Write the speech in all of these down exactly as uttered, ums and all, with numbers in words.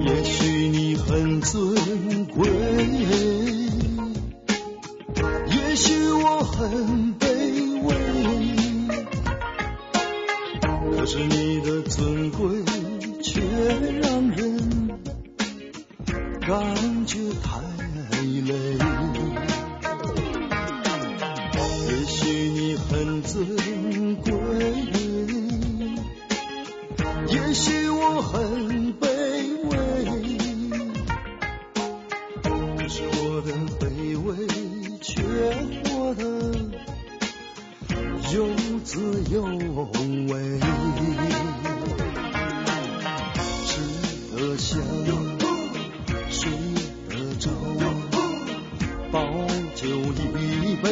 也许你很尊贵，也许我很卑微，可是你的尊贵却让人感觉太累。也许你很尊贵，也许我很卑微，可是我的卑微却活得 有滋有味，吃得香，睡得着，饱酒一杯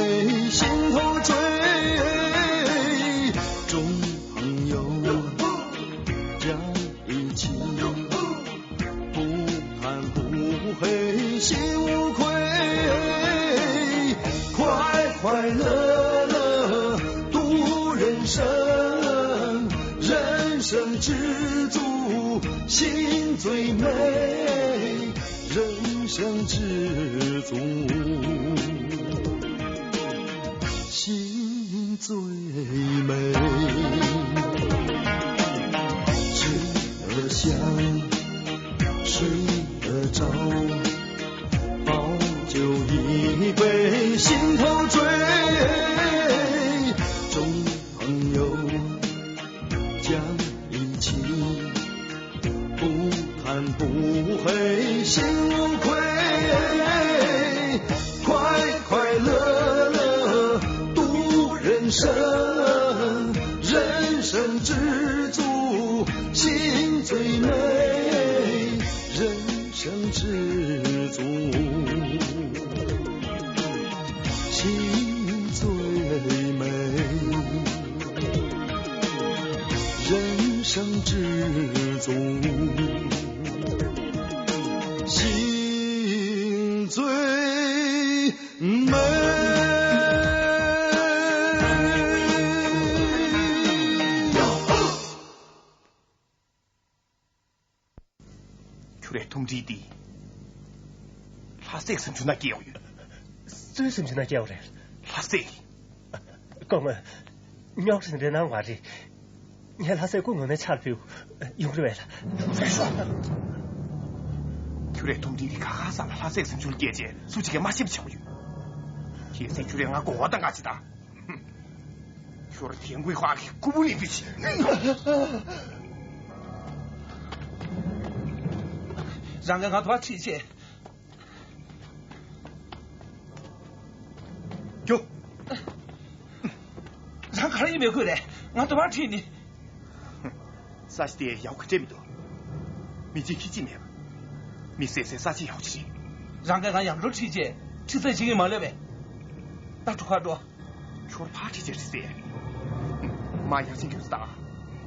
心头醉。众朋友，讲 一起，不贪不黑心无愧，快快乐乐度人生，人生知足心最美，人生知足 心最美。吃得香，睡得着，饱酒一杯心头醉。众朋友，讲一起，不贪不黑心无愧，快快乐乐度人生，人生知足心最美，人生知足 心最美，人生知足，心最美。 ཁྱོད་རའི་ཐུམ་སྒྲིལ་འདི། ལྷ་སྲས་སུམ་ཅུ་ན་སྐྱེལ་ཡོང་ཡོད། སུའི་སུམ་ཅུ་ན་སྐྱེལ་བ་རེད། ལྷ་སྲས། སྐུ་ངོ། རྙོག་དྲ་འདི་འདྲ་གནང་བ་རེད། ངས་ལྷ་སྲས་སྐུ་ངོ་ནས་ཕྱག་ཕུལ། ཡོང་རེ་བས་ལ། ཁྱོད་རའི་ཐུམ་སྒྲིལ་འདི་ཁ་ཁ་ས་ལ་ལྷ་སྲས་སུམ་ཅུ་ལ་སྐྱེལ་རྗེས་སུ་གཅིག་གིས་མ་ཤེས་པ་བྱུང་ཡོད། གལ་སྲིད་ཁྱོད་རའི་ང་མགོ་བ་དང་ང་ཅི་ད། ཁྱོད་ར་ཐན་ཀུའི་ཧྭ་གི་ཀུ་པུ་ལི་པི་ཆི། རང་གིས་ང་དོ་བ་ཁྲིད་ཆེ། ཁྱོད། རང་ག་རེ་ཡིན་མི་དགོས་རེད། ང་དོ་བ་ཁྲིད་ནི། ས་ཆ་དེ་ཡག་ག་སྤྲད་མི་འདུག་མི་གཅིག་ཁྱི་གཅིག་མེད་པ། མི་སེར་སའི་ས་ཆ་ཡག་ཅིག་རེད། རང་གིས་ང་ཡང་འགྲོ་ཁྲིད་ཆེ། ཁྲི་ཚེ་གཅིག་གིས་མ་ལོས་པས། ད་འགྲོ་ཁ་འགྲོ། ཁྱོད་ཕར་ཁྲིད་ཅེས་རེད་ཟེར། མ་ཡག་ཅིག་གྱོན་སོང་ད།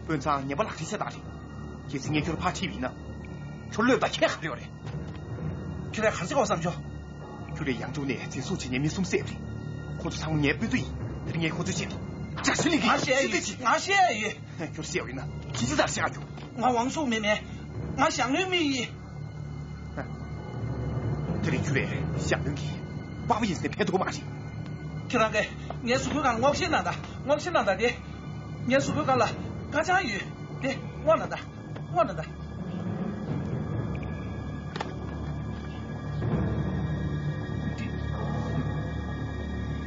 དཔོན་ཚང་ངེས་པ་ལག་ཁྲིད་ཆེ་ད་རེད། གལ་སྲིད་ངས་ཁྱོད་ཕར་ཁྲིད་པ་ཡིན་ན། ཁྱོད་བློས་བཏང་ཁྱད་ག་རེ་ཡོད་རེད། ཁྱོད་རས་ག་རེ་བྱེད་དགོས་བསམ་ཁྱོད། ཁྱོད་རས་ཡང་ཅུང་ནས་འཛིན་བཟུང་བྱེད་མཁན་མི་གསུམ་བསད་པ་རེད། ཁོ་ཚོ་ཚང་མ་ངའི་དཔོན་དུ་ཡིན། དེ་རིང་ངས་ཁོ་ཚོའི་ཆེད་དུ། ཇ་ཤི་ལི་གི་ང་བཤད་ཡོད། ང་བཤད་ཡོད། ཁྱོད་བཤད་ཡོད་ན་ཁྱི་ཅི་ལྟར་བཤད་ཁྱོད། ང་ཝང་སུ་མི་མེད། ང་ཞང་བློན་མི་ཡིན། དེ་རིང་ཁྱོད་རས་ཞང་བློན་གྱི་པགས་པ་ཡིན་ཟེར་ཕན་ཐོགས་མ་རེད། ཁྱེད་རང་གིས་ངའི་གཟུགས་པོའི་སྒང་ལ་སྔོག་བཤེར་གནང་དང་། སྔོག་བཤེར་གནང་དང་དེ། ངའི་གཟུགས་པོའི་སྒང་ལ་ཀ་ཆང་ཡོད། དེ་སྔོག་གནང་དང་། སྔོག་གནང་དང་།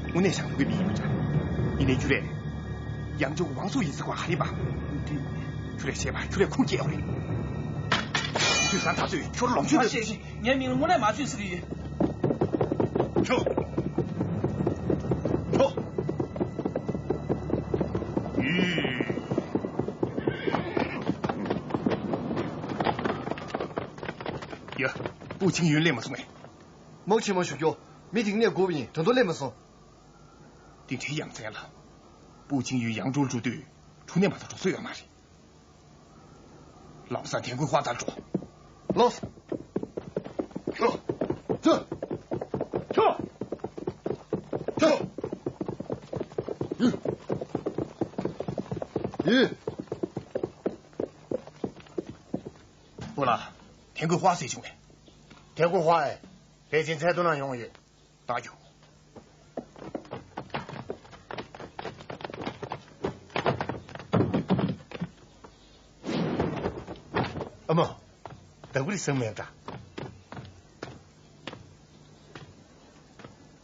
དངོས་གནས་ཞང་བློན་གྱི་མི་ཡིན་པ་འདྲ། ཡིན་ནའི་ཁྱོད་རས། ཡང་ཅུང་ཝང་སུ་ཡིན་ཟེར་བ་ཧ་ལས་པ། ཁྱོད་རས་བཤད་པ་ཁྱོད་རས་ཁུངས་སྐྱེལ་ཡོད་རེད། དུས་སང་ད་ཚོད་ཁྱོད་ལོངས་སྤྱོད་ད། ངའི་མིང་ལ་དངོས་གནས་མ་བཅོས་ཟེར་གྱི་ཡོད། ཁྱོད། ཁྱོད། ཡ། པུའུ་ཆིང་ཡུན་སླེབས་མ་སོང་ངས། དམག་ཆེན་མོ་ཞུ་རྒྱུ། མི་དེ་གནས་དགོས་པ་ཡིན། དོན་དུ་སླེབས་མ་སོང་། དེ་འདྲའི་ཡ་མཚན་ལ། པུའུ་ཆིང་ཡུན་ཡང་ཀྲོའུ་འགྲོ་དུས་གྲུ་ནས་མ་གཏོགས་འགྲོ་ས་ཡོད་མ་རེད། ལམ་སང་ཐན་ཀུའི་ཧྭ་རྩར་འགྲོ། ལོས། ཁྱོ། ཁྱོ། ཁྱོ། ཁྱོ། ཡུ། ཡུ། ལ། ཐན་གོས་ཧྭ་ཟེར་བྱུང་བས། ཐན་གོས་ཧྭ་ཨེ། ཕལ་ཆེར་ཚལ་དོང་ནང་ཡོང་ཡོད། བཏང་རྒྱུ། ཨ་མ། ད་གུ་རི་སེང་མེད་འདྲ།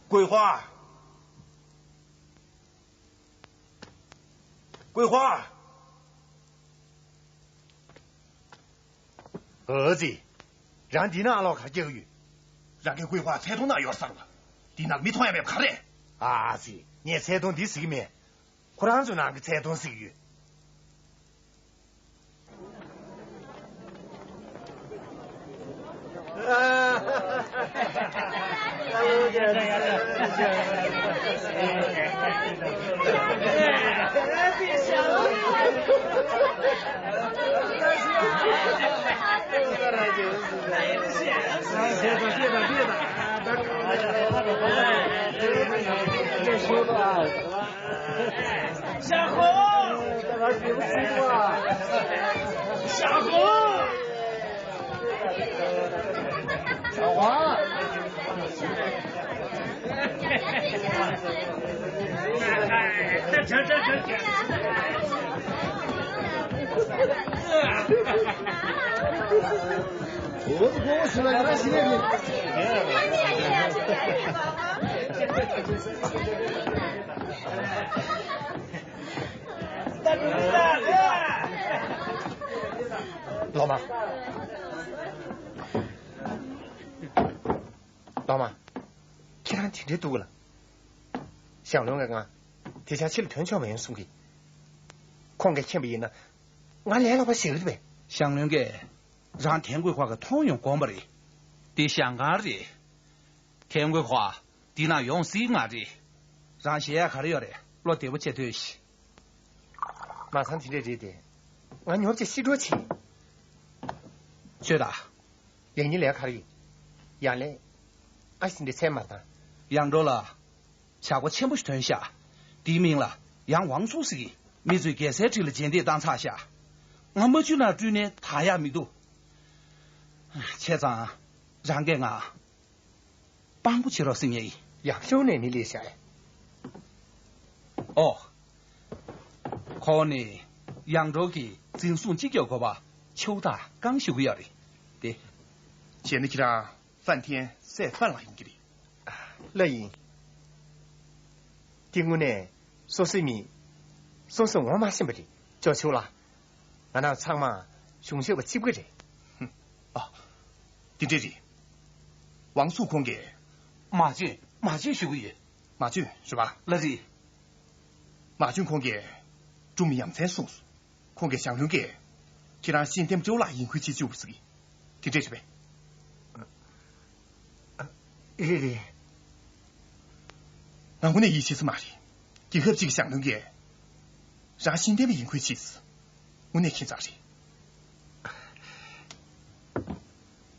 ཀུའེ་ཧྭ། ཀུའེ་ཧྭ། ཨོ་ཙི། རང་འདི་ན་ཨ་ལོག་ག་རྒྱག་གི་ཡོད། རང་གི་ཀུའེ་ཧྭ་ཚལ་དོང་ན་ཡོད་ས་རེད་པ། འདི་ན་མི་མཐོང་ཡ་མེད་པ་ག་རེ། ཨ་ཙི། ངས་ཚལ་དོང་འདི་ཟེར་གི་མེད། ཁོ་རང་ཚོ་ནང་གི་ཚལ་དོང་ཟེར་གི་ཡོད། ཞག་ཧོ། ཞག་ཧོ། ཞག་ཧོ། ལོ་མ། ལོ་མ། ཁྱེད་རང་དེ་འདྲའི་སྡུག་ག་ལ། ཞང་བློན་གྱིས་ང་དེ་ཆ་ཕྱི་ལ་ཐོན་ཆོག་མ་ཡོང་གསུང་གི། ཁོང་གིས་མཁྱེན་པ་ཡིན་ན་ང་ལས་སླ་པོ་ཞིག་རེད་པས། ཞང་བློན་གྱིས་རང་ཐན་གོས་ཧྭ་གི་མཐོང་ཡོང་དགོངས་པ་རེད། དེ་ཞང་ཁང་རེད། ཐན་གོས་ཧྭ་འདི་ན་ཡོང་སྲིད་ང་རེད། རང་ཞེད་ཡ་ག་རེ་ཡོད་རེད། བློ་བདེ་པོ་བྱེད་སྡོད་ཤིག། མ་ཚང་དེ་འདྲས་རེད་དེ། ང་ཉོབ་ཅིག་ཤི་འགྲོ་ཆེ། ཆོས་དང་། ཡང་ཉིན་ལས་ཁར་ཡིན། ཡང་ལས། ཨ་ཞིག་འདྲ་ཚད་མར་དང་། ཡང་འགྲོ་ལ། བྱ་སྒོ་ཆེན་པོ་ཞིག་ཐོན་ཤག། དེའི་མིང་ལ་ཡང་ཝང་སུ་ཟེར་གི། མི་ཚོས་རྒྱལ་སའི་འཁྲིས་ལ་རྗེས་འདེད་བཏང་ཚར་ཤག། ང་མ་བཅུ་ནང་སྤྲུལ་ནས་ཐར་ཡག་མི་འདུག། བྱས་ཙང་། རང་གིས་ང་། དཔང་པོ་བྱེད་རོགས་ཟེར་ངེས་ཡིན། ཡག་ཤོས་ནས་མི་ལས་བྱ། ཨོ། ཁོང་ནི་ཡང་འགྲོ་གི་འཛིན་བཟུང་གཅིག་རྒྱབ་དགོས་པ་ཆེའུ་དང་རྐང་ཞུ་གི་ཡོད་རེད་དེ། བྱས་ན་ཁྱེད་རང་ཧྥན་ཐེན་སྲས་ཧྥན་ལགས་ཡིན་གྱི་རེད། ལགས་ཡིན། དེ་དངོས་གནས་སོ་སོའི་མི། སོ་སོས་ངོ་མ་ཤེས་པ་རེད། ཅོ་ཆེའུ་ལགས། ང་རང་ཚང་མ་གཞུང་ཞབས་པ་གཅིག་པ་རེད། ཨ། དེ་འདྲ་རེད། ཝང་སུ་ཁོང་གིས། མ་བྱོན་མ་བྱོན་ཞུ་གི་ཡོད། མ་བྱོན་ཞུ་བ། ལགས་རེད། མ་བྱོན་ཁོང་གིས་སྒྲུང་ཡ་མཚན་གསུངས་སོང་། ཁོང་གིས་ཞང་བློན་གྱིས་ཁྱེད་རང་ཤིན་ཏེམ་ཅོ་ལགས་ཡིན་ཁུལ་བྱེད་བཅུག་པ་ཟེར་གི། དེ་འདྲས་རེད་པས། རེད་རེད། ང་དངོས་གནས་ཡིད་ཆེས་ས་མ་རེད། རྒྱལ་ཁབ་ཅིག་གི་ཞང་བློན་གྱིས་རང་ཤིན་ཏེམ་ཡིན་ཁུལ་བྱེད་ས། དངོས་གནས་ཁྱད་མཚར་རེད།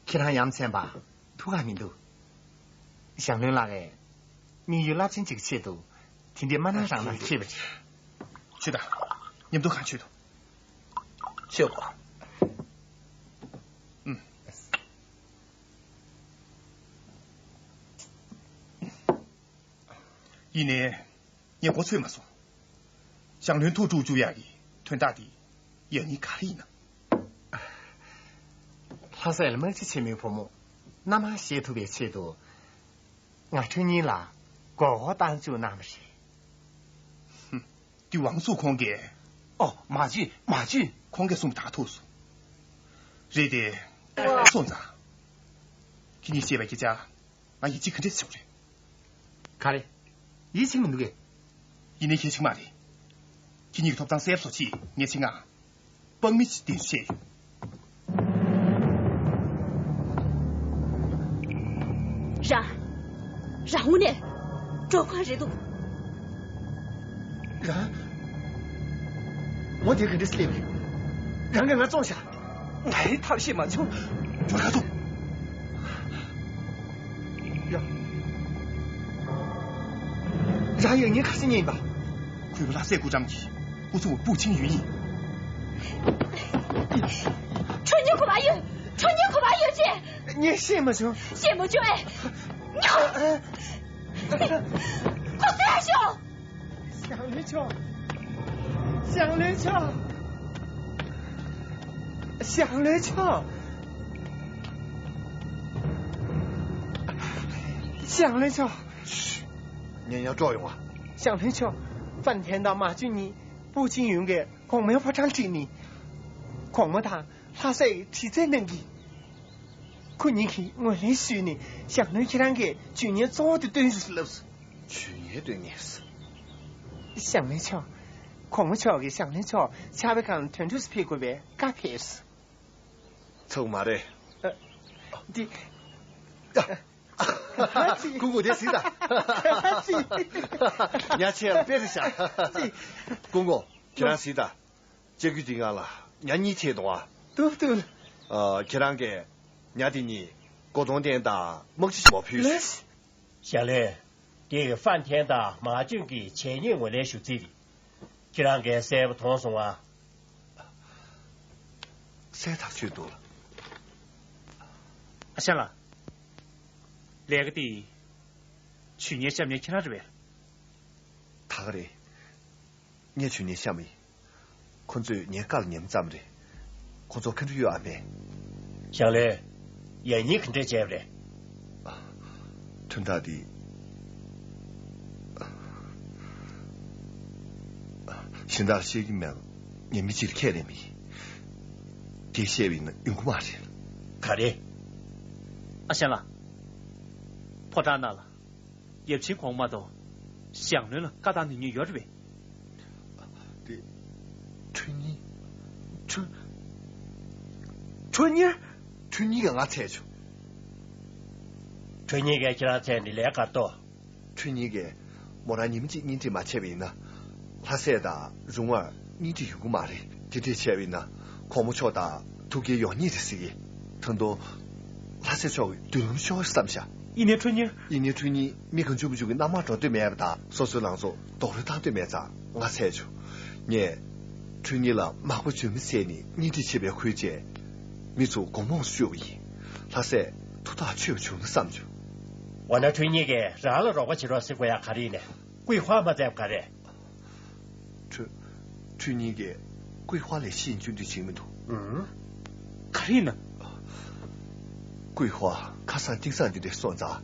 ཁྱེད་རང་ཡ་མཚན་པ་ཐུགས་ཁག་མི་འདུག། ཞང་བློན་ལགས་ཀྱིས་དམིགས་ཡུལ་རླབས་ཆེན་གཅིག་གི་ཆེད་དུ་དེ་འདྲའི་མ་གནང་རང་གནང་ཁྱེད་པ་རེད། ཆོས་དང་། མཉམ་དུ་གང་ཆོད་དོ། ཆོས་གོ། ཨུམ། ཡིན་ནའི། ངས་མགོ་ཚོས་མ་སོང་། ཞང་བློན་ཐུགས་དཀྲུག་བཅུག་ཡག་གི་དོན་དག་འདི་ཡང་སྙིང་ག་རེ་ཡིན་ན། ལྷ་སའི་དམག་སྤྱི་ཆེན་མོའི་བུ་མོ་མནའ་མ་བཞེས་ཐུབ་པའི་ཆེད་དུ། ང་ཁྲུན་ཉིན་ལ་མགོ་སྐོར་བཏང་བཅུག་གནང་བ་རེད། ཧུམ། འདི་ཝང་སུ་ཁོང་གིས། ཨོ། མ་བྱོས་མ་བྱོས། ཁོང་གིས་གསུངས་པ་ད་ཐུག་སོང་། རེད་དེ། སོང་ཙང་། ཁྱེད་གཉིས་བཤད་པའི་སྐད་ཆ། ང་ཡིད་ཆེས་ག་འདྲས་བྱུང་རེད། ག་རེ། ཡིད་ཆེས་མི་འདུག་གས། ཡིན་ནའི་གལ་ཆེ་མ་རེད། ཁྱེད་གཉིས་ཀྱི་ཐོབ་ཐང་གསལ་པོ་བཟོ་ཆེད་ངས་ཆེད་མངགས། དཔང་མི་ཅིག་འདེམས་བྱས་ཡོད། རང་། རང་དངོས་གནས་འགྲོ་མཁན་རེད་འདུག། རང་། ངོ་དེ་ག་འདྲས་སླེབས་རེད། རང་གིས་ང་བཙོང་བཞག། ང་ཡི་ཐབས་ཤེས་མ་བྱུང་། ཁྱོད་ཁ་ཚུགས། ཡ། རང་ཡང་ངའི་ཁ་ཆེ་ཉན་པ། གུས་པ་ལྷ་སའི་སྐུ་འགྲམ་གྱི་སྐུ་སྲུང་བ་པུའུ་ཆིང་ཡུས་ཡིན། ཁྲོ་ཉོ་གོ་བ་ཡོད། ངས་ཤེས་མ་བྱུང་། ཤེས་མ་བྱུང་ཨེ། ཁོ་སུ་ཡ་ཤོག་ཞང་བློན་མཆོག་ཞང་བློན་མཆོག་ཞང་བློན་མཆོག་ཞང་བློན་མཆོག་ངས་ཡང་དཀྲོག་ཡོང་བ། ཞང་བློན་མཆོག་ཧྥན་ཐན་དང་མ་ཅུན་གཉིས་པུའུ་ཅིན་ཡུན་གྱིས་གོང་མའི་ཕོ་བྲང་ཁྲིད་ནས། གོང་མ་དང་ལྷ་སའི་དྲི་རྩད་གནང་གིས། ཁོ་གཉིས་ཀྱིས་ངོས་ལེན་ཞུས་ནས་ཞང་བློན་ཁྱེད་རང་གིས་ཇུས་ངན་གཙོ་བོ་དེ་བཏོན་རོགས་ལབ་སོང་། ཇུས་ངན་བཏོན་ངེས་སོ། ཞང་བློན་མཆོག་གོང་མ་མཆོག་གིས་ཞང་བློན་མཆོག་ཕྱག་དཔེ་ཁང་དོན་གྲུབ་སུ་ཕེབས་དགོས་པའི་བཀའ་ཕེབས་སོང་། ཚ་བོ་མ་རེད། ཨ། འདི། ཨ། ཀུན་དགོས་དེ་གཟིགས་དང་། ཉ་ཆེ་ཡང་དཔེ་རེད་ཤག་ཀུན་དགོས་ཁྱེད་རང་གཟིགས་དང་། ལྕགས་ཀྱུ་དེ་ང་ལ་ཉ་གཉིས་ཆེད་དུ་བ། ཏུབ་ཏུབ། ཨ། ཁྱེད་རང་གིས་ཉ་དེ་གཉིས་སྒོ་གདོང་བསྟན་དང་དམག་སྤྱི་ཞིག་མ་ཕུལ། ལེ། ཞང་བློན། འདི་ཧྥན་ཐན་དང་མ་ཅུན་གྱི་བྱས་ཉེས་ངོས་ལེན་ཞུ་རྩིས་རེད། ཁྱེད་རང་གིས་གསལ་པོ་མཐོང་སོང་ཨ། གསལ་ཐག་ཆོད་འདུག་ཨ་ཞང་ལགས། ལས་ཀ་དེ་ཇུས་ངན་བཤམས་མཁན་ཁྱེད་རང་རེད་པས། ད་ག་རེད། ངས་ཇུས་ངན་བཤམས་ཡིན། ཁོ་ཚོས་ངའི་བཀའ་ལ་ཉན་པ་ཙམ་རེད། ཁོ་ཚོ་ཁེ་འདྲ་ཡོད་ཨ་མེད། ཞང་བློན། ཡང་སྙིང་ག་འདྲས་བྱས་པ་རེད། དོན་དག་འདི། གཞན་དག་ལ་བཤད་ཀྱི་མེད་ལ། ངས་མི་གཅིག་ལ་ཁས་ལེན་པ་ཡིན། དེ་བཤད་པ་ཡིན་ན་ཡོང་གི་མ་རེད། ག་རེ། ཨ་ཞང་ལགས། ཕོ་བྲང་ནང་ལ་ཡབ་ཆེན་གོང་མ་དང་ཞང་བློན་ལ་བཀའ་བཏང་ནས་ཉན་ཡོད་རེད་པས། དེ། ཁྲུས་གཉིས། ཁྲུས། ཁྲུས་གཉིས། ཁྲུས་གཉིས་ཀྱིས་ང་འཚོལ་བྱུང་། ཁྲུས་གཉིས་ཀྱིས་ཁྱེད་རང་འཚོལ་ནས་ལས་ཀ་ལྟོས། ཁྲུས་གཉིས་ཀྱིས་མོ་རང་ཉི་མ་གཅིག་གཉེན་སྒྲིག་མ་བྱས་པ་ཡིན་ན། ལྷ་སྲས་དང་རུང་བར་གཉེན་སྒྲིག་ཡོང་གི་མ་རེད། དེ་འདྲས་བྱས་པ་ཡིན་ན་གོང་མ་མཆོག་དང་ཐུག་འཕྲད་ཡོང་ཉེན་རེད་ཟེར་གི། ད་དུང་། ལྷ་སྲས་མཆོག་གི་མདུན་ལམ་ཤོར་བསམ་ཤག་ཡིན་ནའི་ཁྲུས་གཉིས། ཡིན་ནའི་ཁྲུས་གཉིས་མི་གང་བྱུང་མི་བྱུང་གི་མནའ་མར་འགྲོ་འདོད་མེད་པ་དང་སོ་སོའི་ལང་ཚོ་རྡོག་རོལ་བཏང་འདོད་མེད་ཙང་ང་འཚོལ་བྱུང་། ངས། ཁྲུས་གཉིས་ལ་མག་པ་འཇོན་མི་བཙལ་ནས་གཉེན་སྒྲིག་བྱེད་པའི་ཁུལ་བྱས། མི་ཚོ་མགོ་རྨོངས་སུ་བཅུག་པ་ཡིན། ལྷ་སྲས་ཐུགས་ཐག་ཆོད་པ་བྱུང་ན་བསམ་བྱུང་། འོ་ན་ཁྲུས་གཉིས་ཀྱིས་རང་ལ་རོགས་པ་བྱེད་རོགས་ཟེར་དགོས་ཡག་ག་རེ་ཡིན་ནས། ཀུའི་ཧྭ་མ་བཙལ་བ་ག་རེ། ཁྲུ། ཁྲུས་གཉིས་ཀྱིས་ཀུའི་ཧྭ་ལས་ཤེས་ཡོན་བརྒྱུད་འདྲིས་བྱེད་མི་འདུག་ཨུམ། ག་རེ་ཡིན་ན། ཀུའི་ཧྭ་ཁ་སང་དེང་སང་འདི་འདྲས་སོང་ཙང་།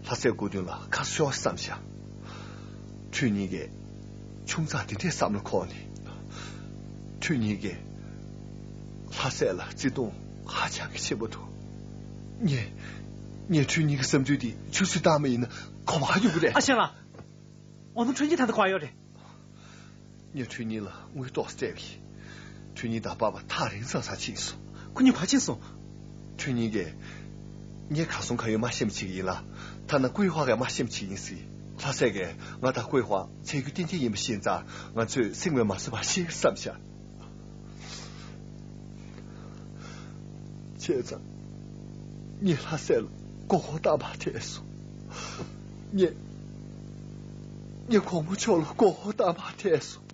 ལྷ་སའི་སྐུ་མདུན་ལ་ཁ་ཤོར་བསམ་ཤག་ཁྲུས་གཉིས་ཀྱིས་ཆུང་ཙག་འདི་འདྲས་བསམ་བློ་འཁོར་ནས། ཁྲུས་གཉིས་ཀྱིས་ལྷ་སྲས་ལ་བརྩེ་དུང་ཧ་ཅང་གི་ཆེན་པོ་འདུག་ངས། ངས་ཁྲུས་གཉིས་ཀྱི་བསམ་ཚུལ་འདི་ཆུད་ཟོས་བཏང་བ་ཡིན་ན་གོ་བ་ཡོང་གི་རེད། ཨ་ཞང་ལགས། འོ་ན་ཁྲུས་གཉིས་ད་ལྟ་ག་པར་ཡོད་རེད། ངས་ཁྲུས་གཉིས་ལ་དངུལ་ཏོག་ཙམ་སྤྲད་པ་ཡིན། ཁྲུས་གཉིས་དང་པ་པ་ཐག་རིང་ས་ས་ཕྱིན་སོང་། ཁོ་གཉིས་ག་པར་ཕྱིན་སོང་། ཁྲུས་གཉིས་ཀྱིས། ངས་གར་སོང་གར་ཡོང་མ་ཤེས་པ་བྱེད་ཀྱི་ཡིན་ལ། ཐ་ན་ཀུའི་ཧྭ་གིས་མ་ཤེས་པ་བྱེད་ཀྱི་ཡིན་ཟེར། ལྷ་སྲས་ཀྱིས་ང་དང་ཀུའི་ཧྭ་འཚོལ་རྒྱུ་གཏན་འཁེལ་ཡིན་པ་ཤེས་ཙང་ང་ཚོས་སེམས་ངལ་མ་བཟོ་བར་ཤེས་བསམ་བཞག་བྱས་ཙང་། ངས་ལྷ་སྲས་ལ་མགོ་སྐོར་བཏང་བར་ཐལ་སོང་། ངས། ངས་གོང་མ་མཆོག་ལ་མགོ་སྐོར་བཏང་བར་ཐལ་སོང་།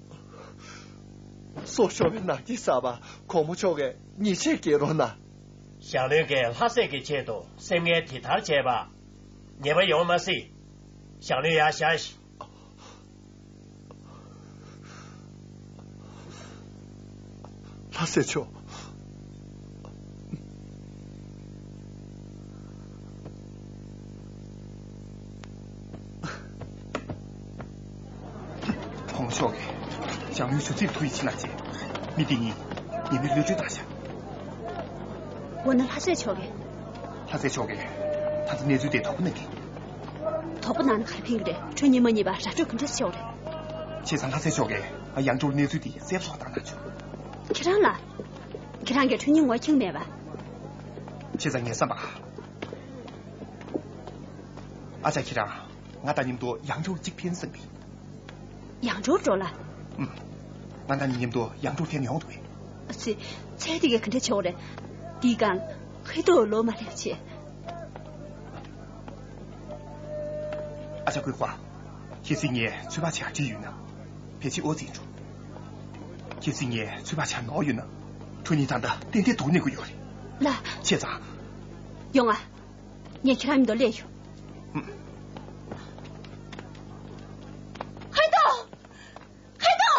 སྲོག་ཤོར་བའི་ནག་ཉེས་བསགས་པ་གོང་མ་མཆོག་གིས་ཉེས་ཆད་འགེལ་རོགས་གནང་། ཞང་བློན་གྱིས་ལྷ་སྲས་ཀྱི་ཆེད་དུ་སེམས་ངལ་དེ་ལྟར་བྱས་པ། ཉེས་པ་ཡོང་མ་སྲིད། ཞང་བློན་ཡར་བཞེངས་ཤིག་ལྷ་སྲས་མཆོག་གོང་མ་མཆོག་གིས་ཞང་བློན་ཞུ་ཚིག་ཐུགས་ཡིད་ཆེས་གནང་རྗེས། མི་དེ་གཉིས་ཉེས་མེད་གློད་གྲོལ་བཏང་ཤག་འོ་ན་ལྷ་སྲས་མཆོག་གིས། ལྷ་སྲས་མཆོག་གིས་ད་ལྟ་གནས་ཚུལ་དེ་དོགས་པ་གནང་གི། དོགས་པ་གནང་ན་ག་རེ་ཕན་གྱི་རེད། ཁྲུས་གཉིས་མ་རྙེད་པ་ར་སྤྲོད་ག་འདྲ་ཆོག་རེད། བྱས་ཙང་ལྷ་སྲས་མཆོག་གིས་ཡང་བསྐྱར་གནས་ཚུལ་དེ་གསལ་པོ་བཟོ་བཏང་གནང་བྱུང་། ཁྱེད་རང་ལ། ཁྱེད་རང་གིས་ཁྲུས་གཉིས་ངོ་མཁྱེན་མེད་པ། བྱས་ཙང་ངས་བསམ་པ། ཨ་ཅག་ཁྱེད་རང་ང་དང་མཉམ་དུ་ཡང་བསྐྱར་གཅིག་ཕན་བསམ་གི། ཡང་འགྲོ་འགྲོ་ལ། ཨུམ། ང་དང་མཉམ་དུ་ཡང་འགྲོ་ཐེངས་ཡོང་འདུག་གས། ཨ་ཙི། ཚེ་འདི་ག་འདྲ་ཆོག་རེད། འདིའི་སྒང་ཧེ་ཏོ་ལོ་མ་སླེབས་བྱས། ཨ་ཅག་ཀུའི་ཧྭ། གལ་སྲིད་ངས་ཚོད་དཔག་བྱ་བྲིས་ཡོད་ན། ཕལ་ཆེར་ཨོ་ཙི་འགྲོ། གལ་སྲིད་ངས་ཚོད་དཔག་བྱ་ནོར་ཡོད་ན། ཁྲུས་གཉིས་ད་ལྟ་ཏན་ཏན་དོགས་གནས་ཀྱི་ཡོད་རེད། ལ། བྱས་ཙང་། ཡོང་ང་། ངས་ཁྱེད་རང་མཉམ་དུ་སླེབས་ཡོང་། ཧའི་ཏོ། ཧའི་ཏོ།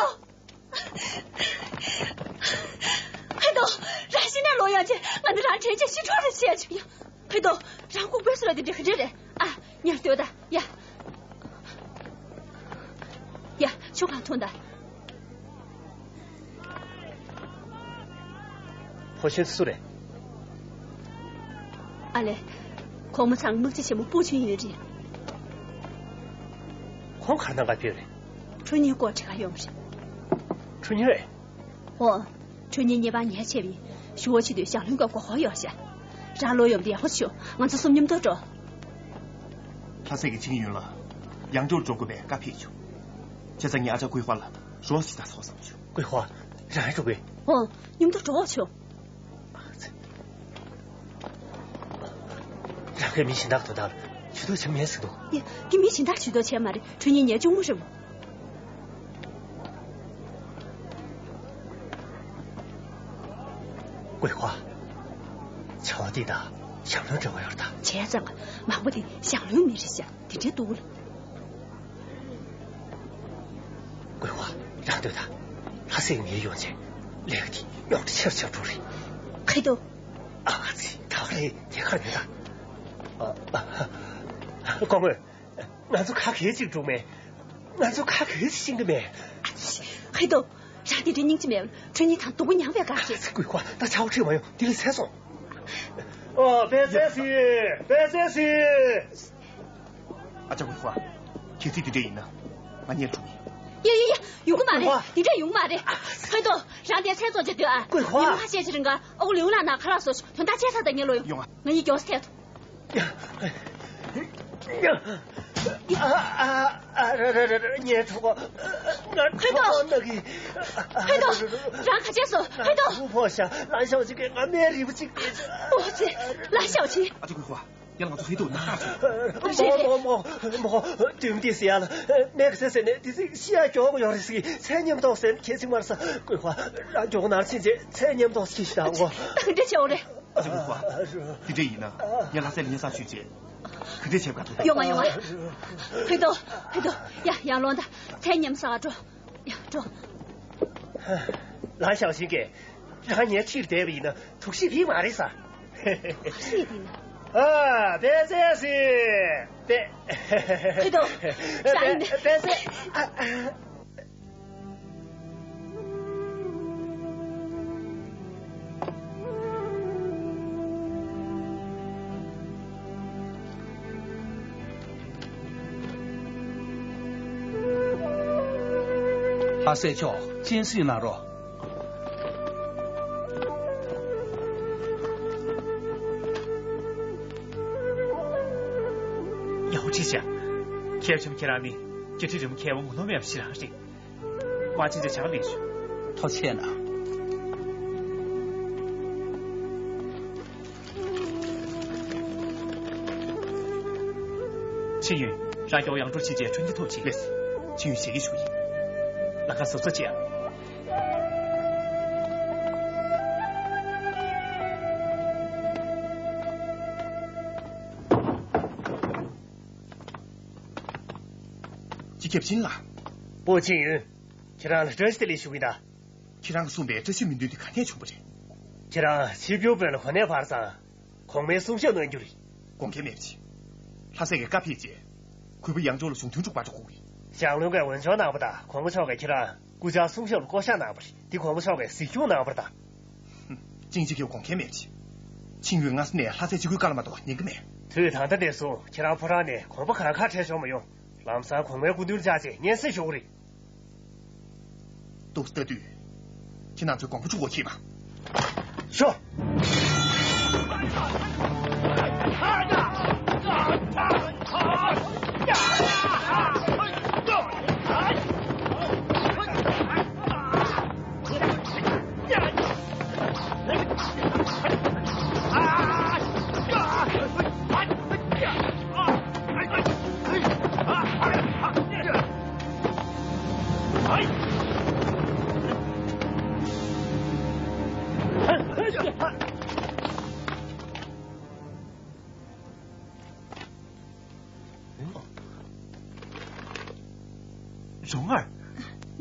ཧའི་ཏོ། རང་ཤི་ན་ལོ་ཡང་ཆེ། ང་འདི་རང་དྲན་ཆེ་ཤི་འཕྲོ་རེ་ཆེ་ཆུ་ཡང་། ཧའི་ཏོ། རང་ལྐུགས་པའི་སུ་ལ་འདི་འདྲ་ག་འདྲ་རེད། ཨ། ཉར་སྡོད་ད་ཡ། ཡ། ཆུ་གང་འཐུང་ད། ཕོ་གཞོན་སུ་རེད། ཨ་ལེ། གོང་མ་ཚང་དམག་སྤྱི་ཆེན་མོ་སྤུ་ཆུན་ཡོད་རེད། ཁོང་ག་ནང་ག་ཕེབས་རེད། ཁྲུ་ཉིན་སྐོར་བྲིས་ག་ཡོང་རེད། ཁྲུ་ཉིན་རེད། ཨོ། ཁྲུ་ཉིན་ཉེ་བར་ཉལ་ཆེ་བའི་ཞུ་བ་ཆེ་དུས་ཞང་བློན་གྱི་མགོ་ཁོག་ཡོད་ཤག་རང་ལོ་ཡོམ་དེ་ཡག་པོ་བྱོས། ང་ཚོ་གསུམ་མཉམ་དུ་འགྲོ། ལྷ་སྲས་ཀྱི་ཆིང་ཡུན་ལ་ཡང་ཀྲོའུ་འགྲོ་དགོས་པའི་བཀའ་ཕེབས་བྱུང་། བྱས་ཙང་ངས་ཨ་ཅག་ཀུའི་ཧྭ་ལ་རོགས་ཤིག་ད་ཚོགས་བསམ་བྱུང་། ཀུའི་ཧྭ། རང་ཡང་འགྲོ་དགོས། ཨོ། མཉམ་དུ་འགྲོ་བྱོས། རང་གི་མི་གཞན་དག་དོ་དག་ཇུས་གཏོགས་བྱེད་མེད་ཟེར་འདུག་ཡ། ཀྱི་མི་གཞན་དག་ཇུས་གཏོགས་བྱས་མ་རེད། ཁྲུ་ཉིན་ཉལ་གཅུང་མོ་རེད་མོ། ཀུའི་ཧྭ། བྱ་བ་འདི་དང་ཞང་བློན་འབྲེལ་བ་ཡོད་རེད་ད། བྱས་ཙང་མང་པོ་དེ་ཞང་བློན་མི་རེད་ཤག་དེ་འདྲའི་འདུག་ལ། ཀུའི་ཧྭ། རང་སྡོད་ད། ལྷ་སྲས་ངའི་ཡོང་ཆེད་ལས་ཀ་དེ་རྙོག་དྲ་ཆེ་རུ་ཆེ་རུ་འགྲོ་རེད། ཁེ་ཏོ། ཨ་ཙི། ད་ག་རེད། དེ་གར་མེད་ད། ཨ། ཨ། སྐུ་ངོ། ང་ཚོ་ག་གེ་ཅིག་འགྲུག་མེད། ང་ཚོ་ག་གེ་ཅིག་ཤེས་ཀྱི་མེད། ཨ་ཙི། ཁེ་ཏོ། རང་དེ་འདྲའི་སྙིང་རྗེ་མེད། ཁྲུ་ཉིན་དང་སྡུག་པོ་མྱངས་པའི་སྐབས་ཤིག་ཀུའི་ཧྭ། ད་ཆར་པ་ཁྲིད་མ་ཡོང་། དེ་ལས་ཚད་སོང་། ཨོ། པེ་ཙེ་སི། པེ་ཙེ་སི། ཨ་ཅག་ཀུའི་ཧྭ། གལ་སྲིད་དེ་འདྲ་ཡིན་ན་ང་གཉེར་ཐུབ་ཡིན། ཡ་ཡ་ཡ། ཡོང་གི་མ་རེད། ཀུའི་ཧྭ། དེ་འདྲ་ཡོང་གི་མ་རེད། ཧོན་ཏོ། རང་དེ་ཚད་བཙོང་བྱེད་འདོད་ཨ། ཀུའི་ཧྭ། ཉི་མ་ཁ་ཤས་ཤིག་རིང་ག་ཨ་ཁུ་ལིའུ་ལགས་ནང་ཁ་ལག་བཟོ་ཤོག་དོན་དག་བྱས་ཚར་ད་ངས་ལོ་ཡོང་། ཡོང་ཨ། ང་གཉིས་མགྱོགས་སེ་ཐུག་ཡ། ཡ། ཨ་ཨ་ཨ། ར་ར་ར་ར། ངའི་གྲོད་ཁོག་ང་གྲོད་ཁོག་ན་གི། ཧོན་ཏོ། རང་ག་བྱས་སོང་། ཧོན་ཏོ། ང་ཕོ་ཤ་ལ་ཤའོ་ཆིང་གིས་ང་སྨན་རིལ་བུ་གཅིག་སྤྲད་བྱུང་། ཨོ་ཙི། ལ་ཤའོ་ཆིང་། ཨ་ཅག་ཀུའི་ཧྭ། ཡ། ང་ཚོ་ཧེ་ཏོ་ན་ཁ་ཚུགས། མོ་མོ་མོ་མོ། དུམ་དེ་ཟེར་ཡ་ལ་མེག་སེ་ཟེར་ནས་དེ་ཚིག་ཤི་ཡ་མགྱོགས་ཡོད་རེད་ཟེར་གི། ཚད་མཉམ་ཐོག་ཟེར་ཁྱེད་ཚིག་མར་ས་ཀུའི་ཧྭ། རང་མགྱོགས་ནར་ཕྱིན་རྗེས་ཚད་མཉམ་ཐོག་ཤི་ཤི་དང་གོ། ད་ག་འདྲ་བྱས་འོ་རེད། ཨ་ཅག་ཀུའི་ཧྭ། དེ་འདྲ་ཡིན་ན་ངས་ལྷ་སའི་ལས་ཉན་ས་ཞུས་རྗེས་ག་འདྲ་བྱེད་དགོས་ཐུག་ད། ཡོང་ང་ཡོང་ང་། ཧེ་ཏོ། ཧེ་ཏོ། ཡ་ཡར་ལོངས་ད། ཚད་མཉམ་ས་འགྲོ། ཡ་འགྲོ། ལ་ཤའོ་ཆིང་གིས་རང་ཉལ་ཁྲིར་བསྡད་པ་ཡིན་ན་དུག་ཤེད་ཡིན་མ་རེད་ས། ཁྲིར་ཡིན། ཨ། པེ་ཙེ་སི། པེ། ཧེ་ཏོ། ཤ་ཡིན། པེ་ཙེ། ཨ་ཨ། ལྷ་སྲས་མཆོག་སྤྱན་གཟིགས་གནང་རོགས། ཡག་པོ་བྱས་ཤག་ཁྱེད་ཆུང་ཁྱེད་རང་ནི་བཅའ་ཁྲིམས་རི་མོ་མཁས་པ་ངོ་ནོར་མེད་པ་ཞིག་རང་རེད། མ་ཕྱིན་ཆད་ཕྱག་ལས་ཞུ། ཐུགས་རྗེ་གནང་། ཆིང་ཡུན། རང་མགྱོགས་ཡང་འགྲོ་ཕྱིན་ཆད་ཁྲུན་གྱི་ཐུགས་རྗེ་ཆེ། ལགས་སོ། ཆིང་ཡུན་ཞལ་གྱིས་ཞུ་ཡིན། ལམ་ཁ་བཟོ་ཚོད་ཅིག་ཨང་། སྤྱི་ཁྱབ་ཆིང་ལགས། པོ་ཆིང་ཡུན། ཁྱེད་རང་ལ་བཀྲ་ཤིས་བདེ་ལེགས་ཞུ་གི་ཡིན་ད། ཁྱེད་རང་གིས་གསུངས་པའི་བཀྲ་ཤིས་སྨོན་འདུན་དེ་ག་ནས་བྱུང་བ་རེད། ཁྱེད་རང་ཆིབས་བསྒྱུར་དཔོན་ལ་གོ་གནས་སྤར་ཙང་། གོང་མའི་གསུང་ཞབས་གནང་རྒྱུ་རེད། དགོངས་འགལ་མེད་པ་བྱེད། ལྷ་སྲས་ཀྱིས་བཀའ་ཕེབས་རྗེས། གུས་པ་ཡང་ཇོ་ལ་གཞུང་དོན་སྒྲུབ་པར་འགྲོ་དགོས་ཀྱི། ཞང་བློན་གྱིས་འོས་སྦྱོར་གནང་བ་དང་གོང་མ་མཆོག་གིས་ཁྱེད་རང་སྐུ་བཅར་གསུང་ཞབས་ལ་བསྐོ་གཞག་གནང་བ་རེད། འདི་གོང་མ་མཆོག་གིས་གཟིགས་སྐྱོང་གནང་བར་གདའ། ཧུམ། ཅིང་ཅི་ཁེའུ་དགོངས་འགལ་མེད་པ་བྱེད། ཆིང་ཡུན་སྔ་ས་ནས་ལྷ་སའི་སྤྱི་ཁུལ་ཀ་ལ་མ་གཏོགས་ཉན་གྱི་མེད། དུས་ད་ལྟ་ནས་བཟུང་ཁྱེད་རང་ཕོ་བྲང་ནས་གོམ་པ་གང་ཁ་བྲལ་ཆོག་མ་ཡོང་། ལམ་སང་གོང་མའི་སྐུ་མདུན་བཅར་རྗེས་སྙན་སེང་ཞུ་གི་རེད། ཏོག་ཙམ་ལྟ་དུས། ཁྱེད་རང་ཚོས་དགོངས་པ་འཇུག་དགོས་ཀྱི་མ། ཤོག་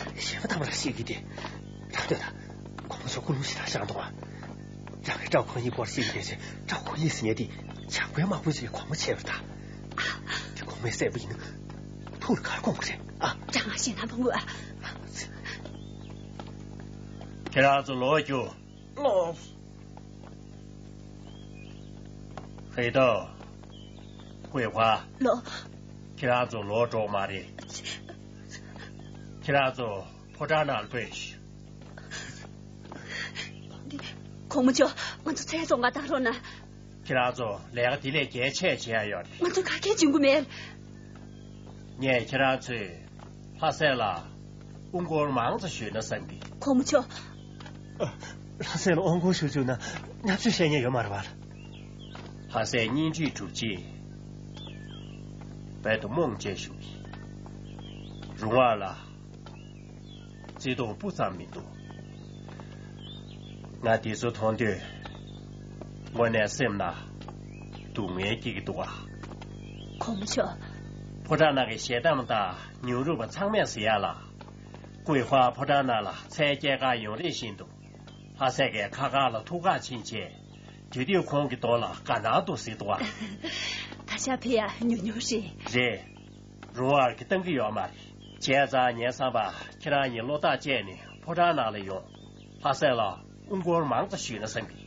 གཞན་པ་དང་མ་ར་ཤེས་ཀྱི་དེ། རང་ལྟོས་དང་། གོང་མ་མཆོག་ཀུན་སློང་ཞེ་དྲག་བཞག་འདུག་ཨ། རང་གི་སྤྲ་བོ་ཁོང་གཉིས་སྐོར་ཤེས་ཀྱི་དེ་ཚེ་སྤྲ་བོ་ཁོང་གཉིས་ཟེར་ནས་དེ་ཇག་པའི་དམག་དཔོན་ཞིག་གི་གོང་མ་བྱས་པ་རེད་ད། དེ་གོང་མས་བསད་པ་ཡིན་ན་ཐུགས་ལ་ག་རེ་དགོངས་པ་རེད་ཨ། ཅང་ང་ཞེད་སྣང་མ་དགོས་ཨ། ཁྱེད་རང་ཚོ་ལོག་རྒྱུགས། ལགས། ཧེ་ཏོ། ཀུའེ་ཧྭ། ལགས། ཁྱེད་རང་ཚོ་ལོག་འགྲོ་མ་རེད། ཁྱེད་རང་ཚོ་ཕོ་བྲང་ནང་ལ་སྤོས་ཤིག། གོང་མ་མཆོག་ང་ཚོ་ཚལ་བཙོང་ག་བཏང་རོགས་གནང་། ཁྱེད་རང་ཚོ་ལས་ཀ་དེ་ལས་རྒྱ་ཆེ་བྱེད་ཡ་ཡོད་རེད། ང་ཚོ་ག་གེ་འཇོན་གི་མེད། ངས་ཁྱེད་རང་ཚོས་ལྷ་སའི་ལ་དབུ་འཁོར་མང་ཙམ་ཞུས་ན་བསམ་གི། གོང་མ་མཆོག་ལྷ་སྲས་ལ་དབང་བསྐུར་ཞུ་བཅུག་ན་བརྙས་བཅོས་བཤད་མཁན་ཡོད་མ་རེད་པ། ལྷ་སྲས་གཉེན་སྒྲིག་གྲུབ་རྗེས་རྦད་དེ་རྨོངས་བྱས་བཞུགས་ཀྱི། རུང་བ་ལ་བརྩེ་དུང་སྤུ་ཙམ་མི་འདུག། ང་འདི་ཚོ་མཐོང་དུས་དངོས་གནས་སེམས་ལ་སྡུག་བསྔལ་སྐྱེ་གི་འདུག་ཨ། གོང་མ་མཆོག། ཕོ་བྲང་ནང་གི་ཞལ་གདམས་དང་ཉུང་རུབ་པ་ཚང་མས་ཟེར་ཡ་ལ། ཀུའེ་ཧྭ་ཕོ་བྲང་ནང་ལ་མཚན་སྐྱེལ་གར་ཡོང་རེས་བཞིན་དུ། ལྷ་སྲས་ཀྱི་ཁ་ཁ་ལ་ཐུག་གར་ཕྱིན་བྱས། དེ་དུས་ཁོང་གི་གདོང་ལ་དགའ་སྣང་འདུག་ཟེར་འདུག་ཨ། ད་ཆ་ཕེབས་ཡ་ཉུང་ཉུང་རེད། རེད། རུང་བར་གྱིས་བཏང་གི་ཡོད་མ་རེད། བྱས་ཙང་ངའི་བསམ་པར་ཁྱེད་རང་གཉིས་བློ་ཐག་བཅད་ནས་ཕོ་བྲང་ནང་ལ་ཡོང་། ལྷ་སྲས་ལ་དབུ་སྐོར་མང་ཙམ་ཞུས་ན་བསམ་གི།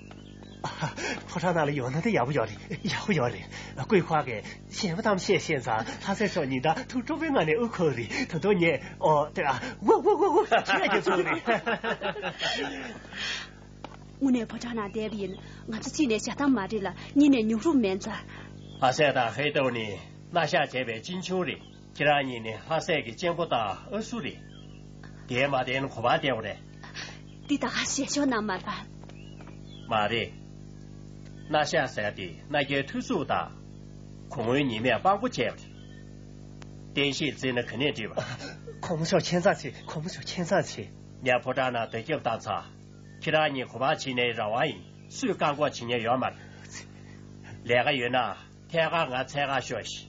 ཕོ་བྲང་ནང་ལ་ཡོང་ན་དེ་ཡག་པོ་ཡོད་རེད། ཡག་པོ་ཡོད་རེད། ཀུའེ་ཧྭ་གིས་ཞེན་པ་གཏམ་བཤད་ཤེས་ཙང་ལྷ་སྲས་མཆོག་ཉིན་ལྟར་ཐུགས་སྤྲོ་པོའི་ངང་ནས་དབུ་འཁོར་རེད། ད་དུང་ངས་ཨོ་དེ་ཨ་ཝ་ཝ་ཝ་ཝ་ཁྱེད་ཀྱིས་ཚོགས་རེད། དངོས་གནས་ཕོ་བྲང་ནང་བསྡད་པ་ཡིན། ང་ཚོ་གཅིག་ནས་ཞལ་གདམས་མ་རེད་ལ་གཉིས་ནས་ཉུང་རུབ་མེད་ཙང་། ལྷ་སྲས་དང་ཧེ་ཏོ་ནི་མནའ་བཞག་བྱས་པའི་གཅེན་གཅུང་རེད། ཁྱེད་རང་གཉིས་ནི་ལྷ་སྲས་ཀྱི་གཅེན་པོ་དང་ཨ་སུ་རེད། དེས་མ་བསྟན་གོ་བ་བསྟན་པ་རེད། འདི་ད་ག་ཞལ་ཤོག་ནང་མ་རེད་པ། མ་རེད། མནའ་བཞག་ཟེར་དེ་མནའ་སྐྱེལ་འཐུས་ཚུགས་དང་། གོང་བུའི་ཉི་མས་དཔང་པོ་བྱས་པ་རེད། བསྟན་བཤིག་བརྩིས་ན་ག་ནས་འགྲིག་པ། གོང་མ་མཆོག་ཁྱད་མཚར་ཆེ། གོང་མ་མཆོག་ཁྱད་མཚར་ཆེ། ངས་ཕོ་བྲང་ནང་བརྡ་ཁྱབ་བཏང་ཚར། ཁྱེད་རང་གཉིས་གོ་འཕང་ཕྱིན་ནའི་རང་དབང་ཡིན། སུས་བཀག་འགོག་བྱེད་མཁན་ཡོད་མ་རེད། ལས་ཀ་ཡོད་ན་ཐད་ཀར་ང་འཚོལ་གར་ཤོག་ཤིག།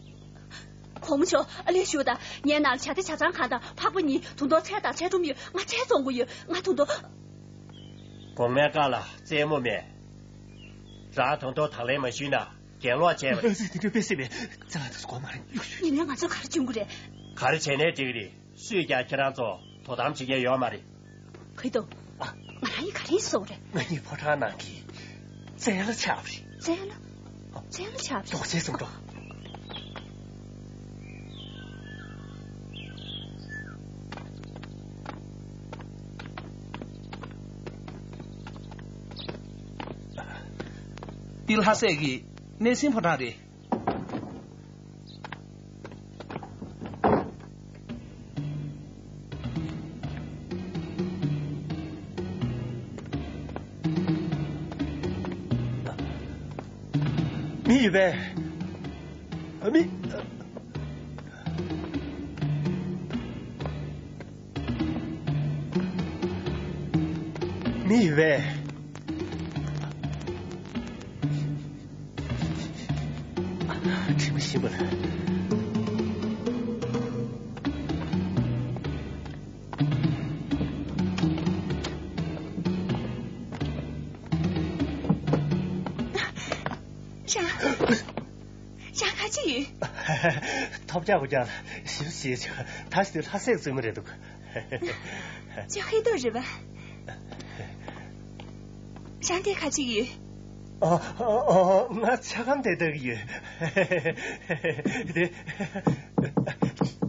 གོང་མ་མཆོག་ཨ་ལས་ཞུ་དང་། ངའི་ནང་ལ་ཇ་དེ་ཇ་ཚང་གང་དང་ཕག་པ་གཉིས་ད་དུང་ཚལ་དང་ཚལ་སྒྲོམ་ཡོད། ང་ཚལ་བཙོང་དགོས་ཡོད། ང་ད་དུང་། གོང་མའི་བཀའ་ལ་རྩེད་མོ་མེད། རང་ད་དུང་དང་ལེན་མ་ཞུས་ན་གྱེན་ལོག་བྱས་པ་རེད། དེ་འདྲ་དཔེ་སྲིད་པས་རྩ་ལ་དུ་དགོས་མ་རེད། ཉིན་ནས་ང་ཚོ་ག་རེ་བྱུང་གི་རེད། ག་རེ་བྱས་ནའི་འགྲིག་རེད། སུས་ཀྱང་ཁྱེད་རང་ཚོ་དོ་དམ་བྱེད་མཁན་ཡོད་མ་རེད། ཁོས་དོ། ཨ། ང་རང་ཡིས་ག་རེ་བཟོ་རེད། ང་གཉིས་ཕོ་བྲང་ནང་གི་བཙན་ལ་ཆགས་པ་རེད། བཙན་ལ། ཨ། བཙན་ལ་ཆགས་པ་རེད། རྡོ་རྗེ་ཙོང་ཁྲོ། འདི་ལྷ་སྲས་ཀྱི་གནས་སྲིན་ཕོ་བྲང་རེད། མི་ཡོད་པས། མི། མི་ཡོད་པས། དྲི་མ་ཞིམ་པ་ལ། རང་། རང་ག་ཅི་ཡོད། ཐོབ་རྒྱག་གོ་རྒྱག་ཞིབ་བྱེད་ཆོག། ད་ཞིག་ལྷ་སྲས་བཙུན་མོ་རེད་འདུག། ཅོ་ཧེ་ཏོ་རེད་པ། རང་དེ་ག་ཅིག་ཡོད། ཨ། ཨ། ཨ། ང་ཆ་སྒམ་དེ་ལྟ་གི་ཡོད། དེ།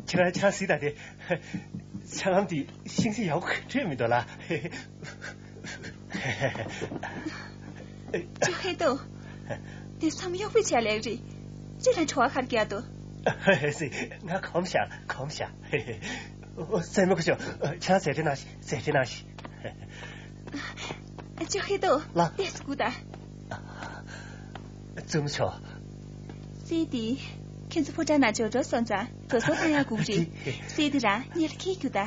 ཁྱེད་རང་ཆ་སྲིད་ད་དེ། ཆ་སྒམ་དེ་ཤིང་སི་ཡག་པོ་འཕྲོད་མི་འདུག་ལ། ཅོ་ཧེ་ཏོ། དེ་བསམ་གཡོག་པོའི་ཆ་ལེགས་རེད། ཅི་ལ་བྲོ་བ་ཁར་རྒྱག་ཏོ། ང་གོམས་ཤག་གོམས་ཤག། རྩེད་མོ་ཁ་ཤོག། ཁྱེད་རང་རྩེད་འགྲན་གནང་ཞིག། རྩེད་འགྲན་གནང་ཞིག། ཅོ་ཧེ་ཏོ། ལ། ཏེ་སྐུ་ད། བཙུན་མོ་མཆོག། སྲས་དེ། ཁྱེད་ཚོ་ཕོ་བྲང་ནང་འབྱོར་འགྲོ་སོང་ཙང་དྲོ་སོང་ཐང་ཡག་སྒུག་རེད། སྲས་དེ་རང་ཉལ་ཁེལ་རྒྱུ་ད།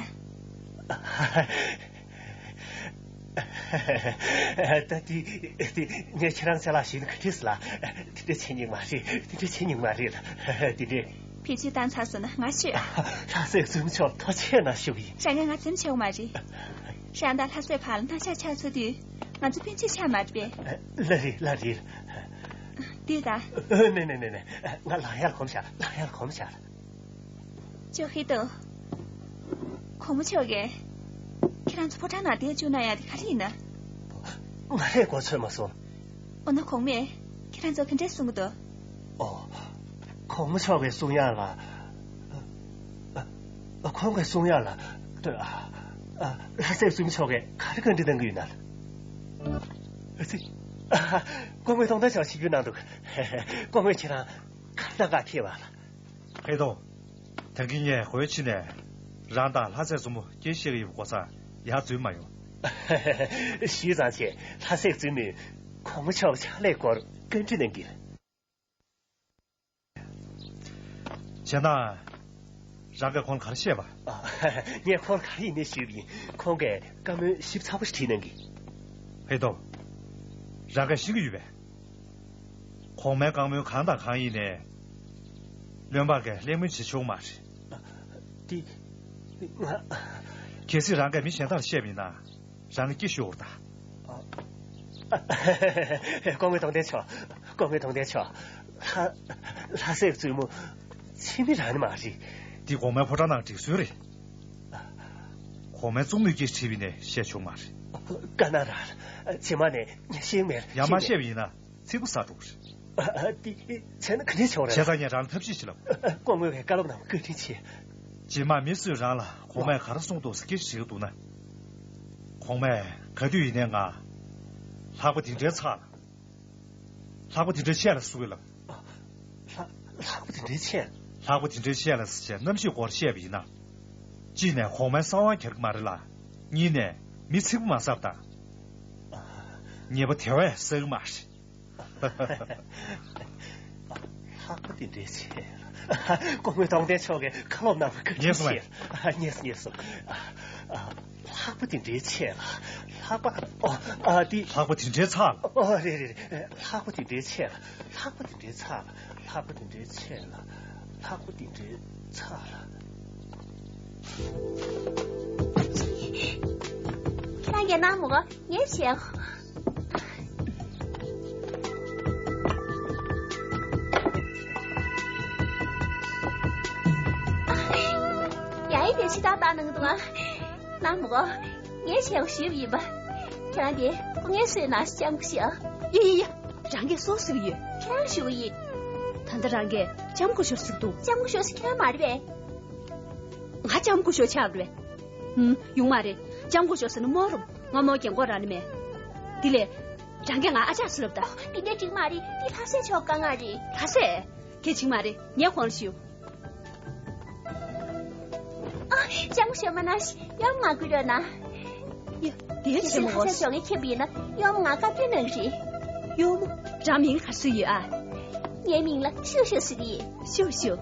ད་དེ་དེ་ངས་ཁྱེད་རང་ཚེ་ལ་ཞིག་ག་འདྲས་ལ། དེ་འདྲས་བྱེད་སྙིང་མ་རེད། དེ་འདྲས་བྱེད་སྙིང་མ་རེད་ལ། དེ་འདྲས། ཕལ་ཆེར་བཏང་ཚར་སོང་ན་ང་ཤོད། ལྷ་སྲས་བཙུན་མཆོག་ཐུགས་རྗེ་གནང་ཞུ་གི་ཡིན། རང་ང་ང་འཚམ་ཆེ་བ་མ་རེད། རང་དང་ལྷ་སྲས་བར་ལ་སྣང་ཆ་ཆགས་ཚར་དུས་ང་ཚོ་སྤུན་མཆེད་ཆགས་མ་རེད་པས། ལ་རེད་ལ་རེད། དེ་ད། ནེ་ནེ་ནེ་ནེ། ང་ལག་ཡར་གོམས་བཞག། ལག་ཡར་གོམས་བཞག། ཅོ་ཧེ་ཏོ། གོང་མ་མཆོག་གིས་ཁྱེད་རང་ཚོ་ཕོ་བྲང་ནང་བསྡད་བཅུག་གནང་ཡ་དེ་ག་རེ་ཡིན་ན། ང་རས་གོ་ཚོད་མ་སོང་། འོ་ན་གོང་མས་ཁྱེད་རང་ཚོ་ག་འདྲས་གསུང་གི་འདུག། ཨོ། གོང་མ་མཆོག་གིས་གསུང་ཡ་ལ། ཨ། ཨ། ཁོང་གིས་གསུང་ཡ་ལ། ཨ། ཨ། ལྷ་སྲས་བཙུན་མོ་མཆོག་གིས་ག་རེ་བཀའ་འདྲི་གནང་གི་ཡོད་ན་ལ། ཨ་ཙི། ཨ། སྐུ་ངོ་སྟོང་ཐང་ཆགས་ཤིག་ཡོད་གནང་འདུག། སྐུ་ངོས་ཁྱེད་རང་ག་རེ་གནང་ག་འཁེལ་བ་ལ། ཧེ་ཏོ། ད་གིན་ངས་ཧོའི་ཕྱི་ནས་རང་དང་ལྷ་སྲས་བཙུན་མོ་སྐད་བཤད་ཀྱི་ཡོད་པ་གོ་ས་ཡར་འཛུལ་མ་ཡོང་ ཞུས་ཙང་བྱས། ལྷ་སྲས་བཙུན་མོས་གོང་མ་མཆོག་གི་ཕྱག་ལས་སྐོར་བཀའ་འདྲི་གནང་གི་ཡོད། བྱས་ན། རང་གིས་ཁོང་ལ་ག་རེ་བཤད་པ། ཨ། ངས་ཁོང་ལ་ག་རེ་ཡིན་ནའི་ཞུས་པ་ཡིན། ཁོང་གིས་བཀའ་མོལ་ཞིབ་ཚགས་པོ་ཞིག་དྲིས་གནང་གི། ཧེ་ཏོ། རང་གིས་ཤེས་ཀྱི་ཡོད་པས། གོང་མའི་བཀའ་མོལ་གང་དང་གང་ཡིན་ནའི། བློན་འབངས་ཀྱིས་གླེང་མོལ་བྱེད་ཆོག་མ་རེད། འདི། ང་། གལ་སྲིད་རང་གིས་མི་གཞན་དག་ལ་བཤད་པ་ཡིན་ན། རང་གི་སྐྱིད་ཤོར་ད། ཨ། སྐུ་ངོ་གདོང་ལྡན་མཆོག་སྐུ་ངོ་གདོང་ལྡན་མཆོག་ལྷ། ལྷ་སྲས་བཙུན་མོ། ཕྱི་མི་རང་ནི་མ་རེད། འདི་གོང་མའི་ཕོ་བྲང་ནང་སྒྲིག་སྲོལ་རེད། གོང་མའི་གཙུག་ནུས་ཀྱིས་དྲིས་པ་ཡིན་ནའི་བཤད་ཆོག་མ་རེད། བཀའ་གནང་ར། རྗེས་མ་ནས་ངས་ཤེས་མེད། ཡང་མ་ཤེས་པ་ཡིན་ན་ཚིག་པ་ཟ་འགྲོ་གི་རེད། ཨ། ཨ། འདི་བྱས་ན་ག་འདྲས་བྱེད་དགོས་རེད། བྱས་ཙང་ངས་རང་ལ་ཐབས་ཤེས་ཤིག་ལབ། སྐུ་ངོ་བས་བཀའ་སློབ་གནང་བ་བཀའ་དྲིན་ཆེ། རྗེས་མ་མི་སུས་རང་ལ་གོང་མས་ག་རེ་གསུངས་འདུག་ཟེར་སྐད་ཆ་དྲིས་ཀྱི་འདུག་ན། གོང་མས་ག་དུས་ཡིན་ནའི་ང་། ལྷག་པ་དེ་འདྲའི་ཚ་ལ། ལྷག་པ་དེ་འདྲའི་ཆེ་ལ་གསུང་གི་ལབ། ལྷག་ལྷག་པ་དེ་འདྲའི་ཆེ། ལྷག་པ་དེ་འདྲའི་ཆེ་ལ་ཟེར་བྱས་རྣམ་ཤེས་སྐོར་བཤད་པ་ཡིན་ན། གཅིག་ནས་གོང་མའི་གསང་བ་འགྱུར་གྱི་མ་རེད་ལ། གཉིས་ནས་མི་ཚིག་པ་མ་ཟ་བ་དང་། ཉེས་པ་དེ་བས་བསགས་ཀྱི་མ་རེད། ལྷག་པ་དེ་འདྲའི་ཆེ། སྐུ་ངོ་གདོང་ལྡན་མཆོག་གིས་བཀའ་སློབ་གནང་བ་བཀའ་དྲིན་ཆེ། ཉེས་སོང་ངས། ཉེས་སོང་ཉེས་སོང་། ལྷག་པ་དེ་འདྲའི་ཆེ་ལ། ལྷག་པ། ཨོ། ཨ། དེ། ལྷག་པ་དེ་འདྲའི་ཚ་ལ། ཨོ། རེད་རེད་རེད། ལྷག་པ་དེ་འདྲའི་ཆེ་ལ། ལྷག་པ་དེ་འདྲའི་ཚ་ལ། ལྷག་པ་དེ་འདྲའི་ཆེ་ལ། ལྷག་པ་དེ་འདྲའི་ཚ་ལ། ཁྱེད་རང་གིས་གནང་མོ། ངས་བྱས། ཡ་ཡི་དེ་ཕྱི་ཐག་བཏགས་གནང་འདུག་ཨ། གནང་མོ། ངས་བྱས་ཞུས་པ་ཡིན་པ། ཁྱེད་རང་གིས་སྐུ་ངལ་གསོས་ན་ལྕམ་སྐུ་ཞབས། ཡ་ཡ་ཡ། རང་གིས་སོ་ཟེར་གྱི་ཡོད། ཁྱེད་རང་ཞུ་གི་ཡིན། ད་ལྟ་རང་གིས་ལྕམ་སྐུ་ཞབས་ཟེར་གྱི་འདུག་ལྕམ་སྐུ་ཞབས་ཟེར་ཁྱེད་རང་མ་རེད་པས། ང་ལྕམ་སྐུ་ཞབས་ཆགས་པ་རེད་པས། ཧུམ། ཡོང་མ་རེད། ལྕམ་སྐུ་ཞབས་ཟེར་ན་མོ་རུམ། ང་མོ་རྒན་གོག་རང་ནི་མེད། དེ་ལས། རང་གིས་ང་ཨ་ཅག་ཟེར་ལབ་ད། འདི་འདྲ་འགྲིག་མ་རེད། འདི་ལྷ་སྲས་མཆོག་དཀའ་ངལ་རེད། ལྷ་སྲས། གལ་ཆེན་མ་རེད། ངས་ཁོང་ལ་ཞུ། ཨ། ལྕམ་སྐུ་ཞབས་མ་ན་ཤི་ཡོང་མ་དགོས་རོགས་གནང་། ཡ། དེ་གལ་ཆེན་མོ། ལྷ་སྲས་མཆོག་གིས་མཁྱེན་པ་ཡིན་ན་ཡོང་མ་ང་བཀའ་བཀྱོན་གནང་གི་རེད། ཡོང་མ། རང་མིང་ག་རེ་ཟེར་ཡོད་ཨ། ངའི་མིང་ལ་ཤུ་ཤུ་ཟེར་གྱི་ཡིན། ཤུ་ཤུ།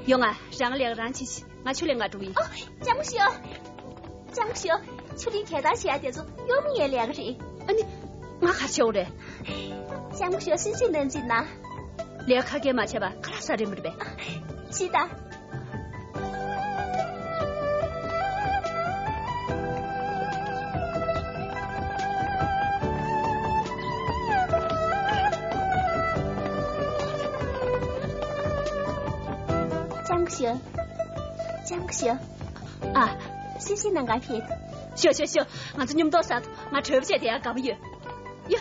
ཡོང་ང་། རང་ལས་ཀ་རང་བྱེད་ཤིག་ང་ཆུ་ལེན་ག་འགྲོ་གི་ཡིན། ཨ། ལྕམ་སྐུ་ཞབས། ལྕམ་སྐུ་ཞབས། ཆུ་ལེན་གད་བདར་བྱེད་ཡ་དེ་ཚོ་གཡོག་མོ་ངའི་ལས་ཀ་རེད། ཨ་ནི། ང་ག་རེ་བྱེད་དགོས་རེད། ལྕམ་སྐུ་ཞབས་སུན་སུན་ནམ་ཅིག་ན། ལས་ཀ་ཁ་སྐད་མ་བྱས་པ་ཁ་ལག་ཟ་རན་པ་རེད་པས། ཤི་ད། ལྕམ་སྐུ་ཞབས། ལྕམ་སྐུ་ཞབས། ཨ། སུན་སུན་ནང་ག་ཕེབས། ཤོག་ཤོག་ཤོག་ང་ཚོ་མཉམ་དུ་ཟ། ང་གྲོས་པོ་བྱས་བསྡད་ཡ་དགའ་པོ་ཡོད། ཡ།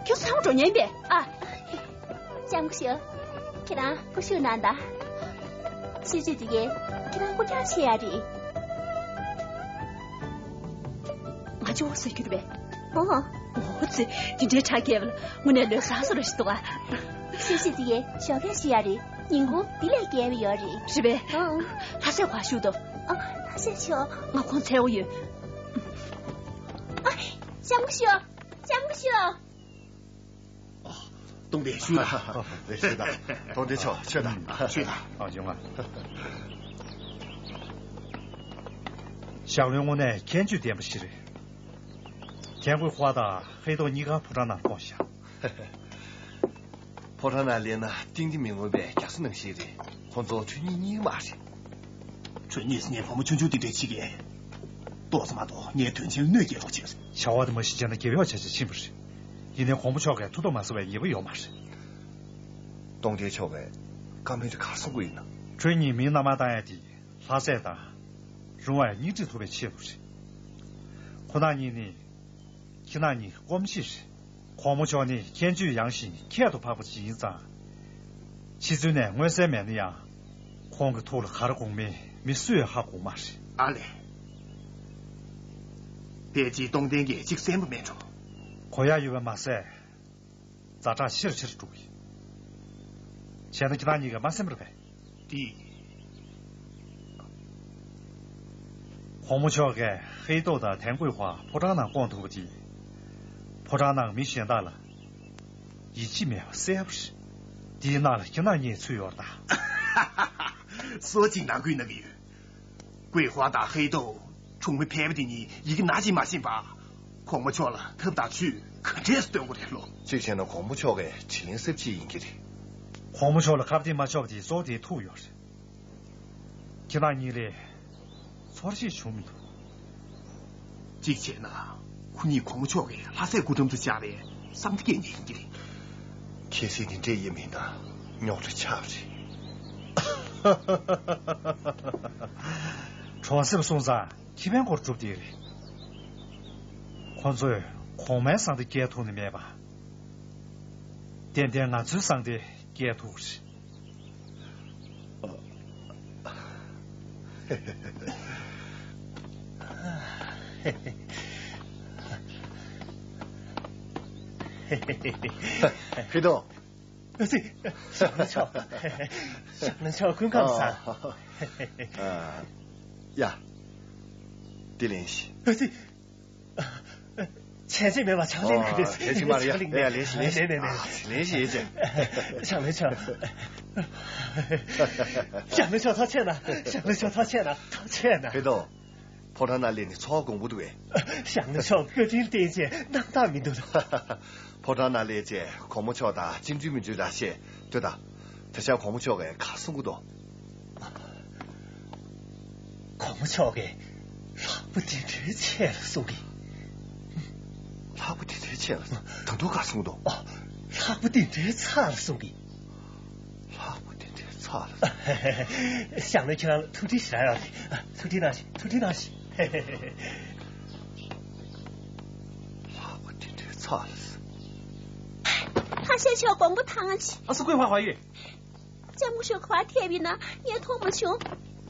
ཁྱོད་ཚང་མ་འགྲོ་ཉན་པས་ཨ། ལྕམ་སྐུ་ཞབས། ཁྱེད་རང་སྐུ་བཞུགས་གནང་དང་། སུན་སུན་དེ་གས་ཁྱེད་རང་སྐུ་ཕྲེང་ཆེ་ཡ་རེད། ང་ཅོག་ཟེར་གྱུར་པས། ཨོ། ཨོ་ཙི། དེ་འདྲའི་གྲ་རྒྱས་པ་ལ་དངོས་གནས་ལོས་ཟ་ས་ར་ཞིག་འདུག་ཨ། སུན་སུན་དེ་གས་ཞོགས་ཀས་ཤི་ཡ་རེད། ཉིན་གུང་འདི་ལས་རྒྱས་པ་ཡོད་རེད། རེད་པས། ཨང་། ལྷ་སྲས་ག་བཞུགས་འདུག་ཨ། ལྷ་སྲས་མཆོག་ང་ཁོང་འཚོལ་དགོས་ཡོད། ཨ། ལྕམ་སྐུ་ཞབས། ལྕམ་སྐུ་ཞབས། ཨ། གདོང་ལྡན་བཞུགས་དང་། རེད། བཞུགས་དང་། གདོང་ལྡན་མཆོག་བཞུགས་དང་། བཞུགས་དང་། ཨ། བྱུང་ང་། ཞང་བློན་དངོས་གནས་མཁྱེན་དཔྱོད་ལྡན་པ་ཞིག་རེད། མཁན་པོའི་ཁོ་པ་དང་ཧེ་ཏོ་གཉིས་ཀ་ཕོ་བྲང་ནང་བསྐོངས་ཤག་ཕོ་བྲང་ནང་སླེབས་ན་གཏིང་འདི་མི་མངོན་པའི་རྒྱ་མཚོ་ནང་བཞིན་རེད། ཁོང་ཚོ་ཁྲོས་ཉེས་རྙེད་མ་རེད། ཁྲོས་ཉེས་ཟེར་མཁན་བུ་མོ་ཆུང་ཆུང་འདི་འདྲས་བྱེད་མཁན། ཏོག་ཙམ་མ་གཏོགས་ངས་དོན་ཆེན་གནོད་སྐྱེལ་རོགས་བྱས། བྱ་བ་དེ་མ་གཞི་བྱས་ན་རྒྱབ་ཡོག་བྱས་བྱས་ཕྱིན་པ་རེད། ཡིན་ནའི་གོང་མ་མཆོག་གིས་ཐུགས་དོགས་མ་ཟ་བའི་ངེས་པ་ཡོད་མ་རེད། གདོང་ལྡན་མཆོག་གིས་བཀའ་མོལ་དེ་ག་རེ་གསུང་གི་ཡོད་ན། ཁྲོས་ཉེས་མིང་མནའ་མ་བཏང་ཡ་དེ་ལྷ་སྲས་དང་རུང་བ་སྙིང་ཁྲིད་ཐུབ་པའི་ཆེད་དུ་རེད། ཁོང་རྣམ་གཉིས་ནི་ཁྱེད་རྣམ་གཉིས་སྐུ་མཆེད་རེད། གོང་མ་མཆོག་ནི་མཁྱེན་དཔྱོད་ཡངས་ཤིང་ཁྱད་དུ་འཕགས་པ་ཅིག་ཡིན་ཙང་། ཕྱི་ཚུལ་ནས་མངོན་གསལ་མེད་ན་ཡང་། ཁོང་གི་ཐུགས་ལ་ག་རེ་དགོངས་མིན་མི་སུས་ཧ་གོ་མ་རེད། ཨ་ལས། ཕལ་ཆེར་གདོང་ལྡན་གྱིས་ཅིག་གསན་པ་མེད་འགྲོ། གོ་ཡ་ཡོད་པ་མ་ཟད། ཛ་དྲག་ཆེ་རུ་ཆེ་རུ་འགྲོ་གི། བྱས་ན་ཁྱེད་རང་གཉིས་ཀས་མ་གསན་པར་བས། འདི། གོང་མ་མཆོག་གིས་ ཧེ་ཏོ་དང་ཐན་ཀོས་ཧྭ་ཕོ་བྲང་ནང་བསྐོང་ཐུབ་པ་དེས། ཕོ་བྲང་ནང་མི་གཞན་དག་ལ་ཡིད་ཆེས་མེད་པ་གསལ་པོ་རེད། དེའི་ནང་ལ་ཁྱེད་རང་གཉིས་ཚུད་ཡོད་རེད་ད། སོ་གཅིག་ནང་ཁུལ་གནང་གི་ཡོད། ཀོས་ཧྭ་དང་ཧེ་ཏོ་གྲོང་མི་ཕལ་པ་དེ་གཉིས་ཡི་གེ་ནང་བཞིན་མ་ཤེས་པ། གོང་མ་མཆོག་ལ་ཐབས་དང་ཆོས་ག་འདྲས་སུ་སྟོན་དགོས་རེད་ལོ། གཅིག་བྱས་ན་གོང་མ་མཆོག་གི་དྲིན་གསབ་ཅིག་ཡིན་གྱི་རེད། གོང་མ་མཆོག་ལ་ཁ་གཏད་མ་ཆོག་པ་དེ་གཙོ་བོ་དེ་ཐུག་ཡོད་རེད། ཁྱེད་རང་གཉིས་ལས་ཚོར་ཤེས་བྱུང་མི་འདུག་གཅིག་བྱས་ན་ཁོ་གཉིས་གོང་མ་མཆོག་གིས་ལྷ་སའི་སྐུ་འགྲམ་དུ་བཅར་བའི་བསམ་གཏན་ཉིད་ཡིན་གྱི་རེད། གལ་སྲིད་འདི་འདྲས་ཡིན་མིན་ན་རྙོག་དྲ་ཆགས་རེད། གྲོང་གསེབ་སོང་ཙང་ཁེ་ཕན་སྐོར་སྒྲུབ་བསྡད་རེད། ཁོ་ཚོས་གོང་མའི་བསམ་འདི་བསྐྱལ་ཐུབ་ནི་མེད་པ། ཏན་ཏན་ང་ཚོའི་བསམ་འདི་བསྐྱལ་ཐུབ་རེད། ཧེ་ཏོ། ཨ་ཙི། ཞང་ལ་མཆོག་ཞང་ལ་མཆོག་སྐུ་ཁམས་བཟང་། ཨ། ཡ། འདི་ལེན་ཤིག་ཨ་ཙི། བྱས་རྗེས་མེད་པ་ཕྱག་ལེན་གི་རེད། ཨ། བྱས་རྗེས་མ་རེད། ཡ། ཡ། ཡ། ལེན་ཤིག་ལེན་ཤིག་ལེན་ལེན་ལེན། ཨ། ལེན་ཤིག་ཨེ་ཅེ། ཞང་ལ་མཆོག་ཞང་ལ་མཆོག་ཐུགས་རྗེ་ཆེ་གནང་། ཞང་ལ་མཆོག་ཐུགས་རྗེ་ཆེ་གནང་། ཐུགས་རྗེ་ཆེ་གནང་། ཧེ་ཏོ། ཕོ་བྲང་ནང་སླེབས་ནས་ཚོར་བ་གོང་པོ་འདུག་གས། ཞང་ལ་མཆོག་བཀའ་དྲིན་བརྟེན་བྱས་རྣམ་དག་མི་འདུག་ཕོ་བྲང་ནང་སླེབས་བྱས་གོང་མ་མཆོག་དང་ཅིག་འགྲིག་མི་འགྲིག་ར་བཤད་ལྟོས་དང་། ད་ཆ་གོང་མ་མཆོག་གིས་ག་རེ་གསུང་གི་འདུག་གོང་མ་མཆོག་གིས་ལྷག་པ་དེ་འདྲའི་ཆེ་ལ་གསུང་གི། ལྷག་པ་དེ་འདྲའི་ཆེ་ལ་ད་དུང་ག་རེ་གསུང་གི་འདུག་ཨ། ལྷག་པ་དེ་འདྲའི་ཚ་ལ་གསུང་གི། ལྷག་པ་དེ་འདྲའི་ཚ་ལ། ཞང་ལོས་ཁྱེད་རང་ལ་ཐུགས་རྗེ་ཞེ་དྲག་ཡོད་རེད། ཐུགས་རྗེ་གནང་ཞིག་ཐུགས་རྗེ་གནང་ཞིག་ལྷག་པ་དེ་འདྲའི་ཚ་ལ། ལྷ་སྲས་མཆོག་དགོངས་པ་དྭངས་ཅིག་ཨ་སུ་ཀོས་ཧྭ་ཧྭ་ཡོད། ལྕམ་སྐུ་ཞབས་ག་པར་ཐེབས་ཡིན་ན་ངས་མཐོང་མ་བྱུང་།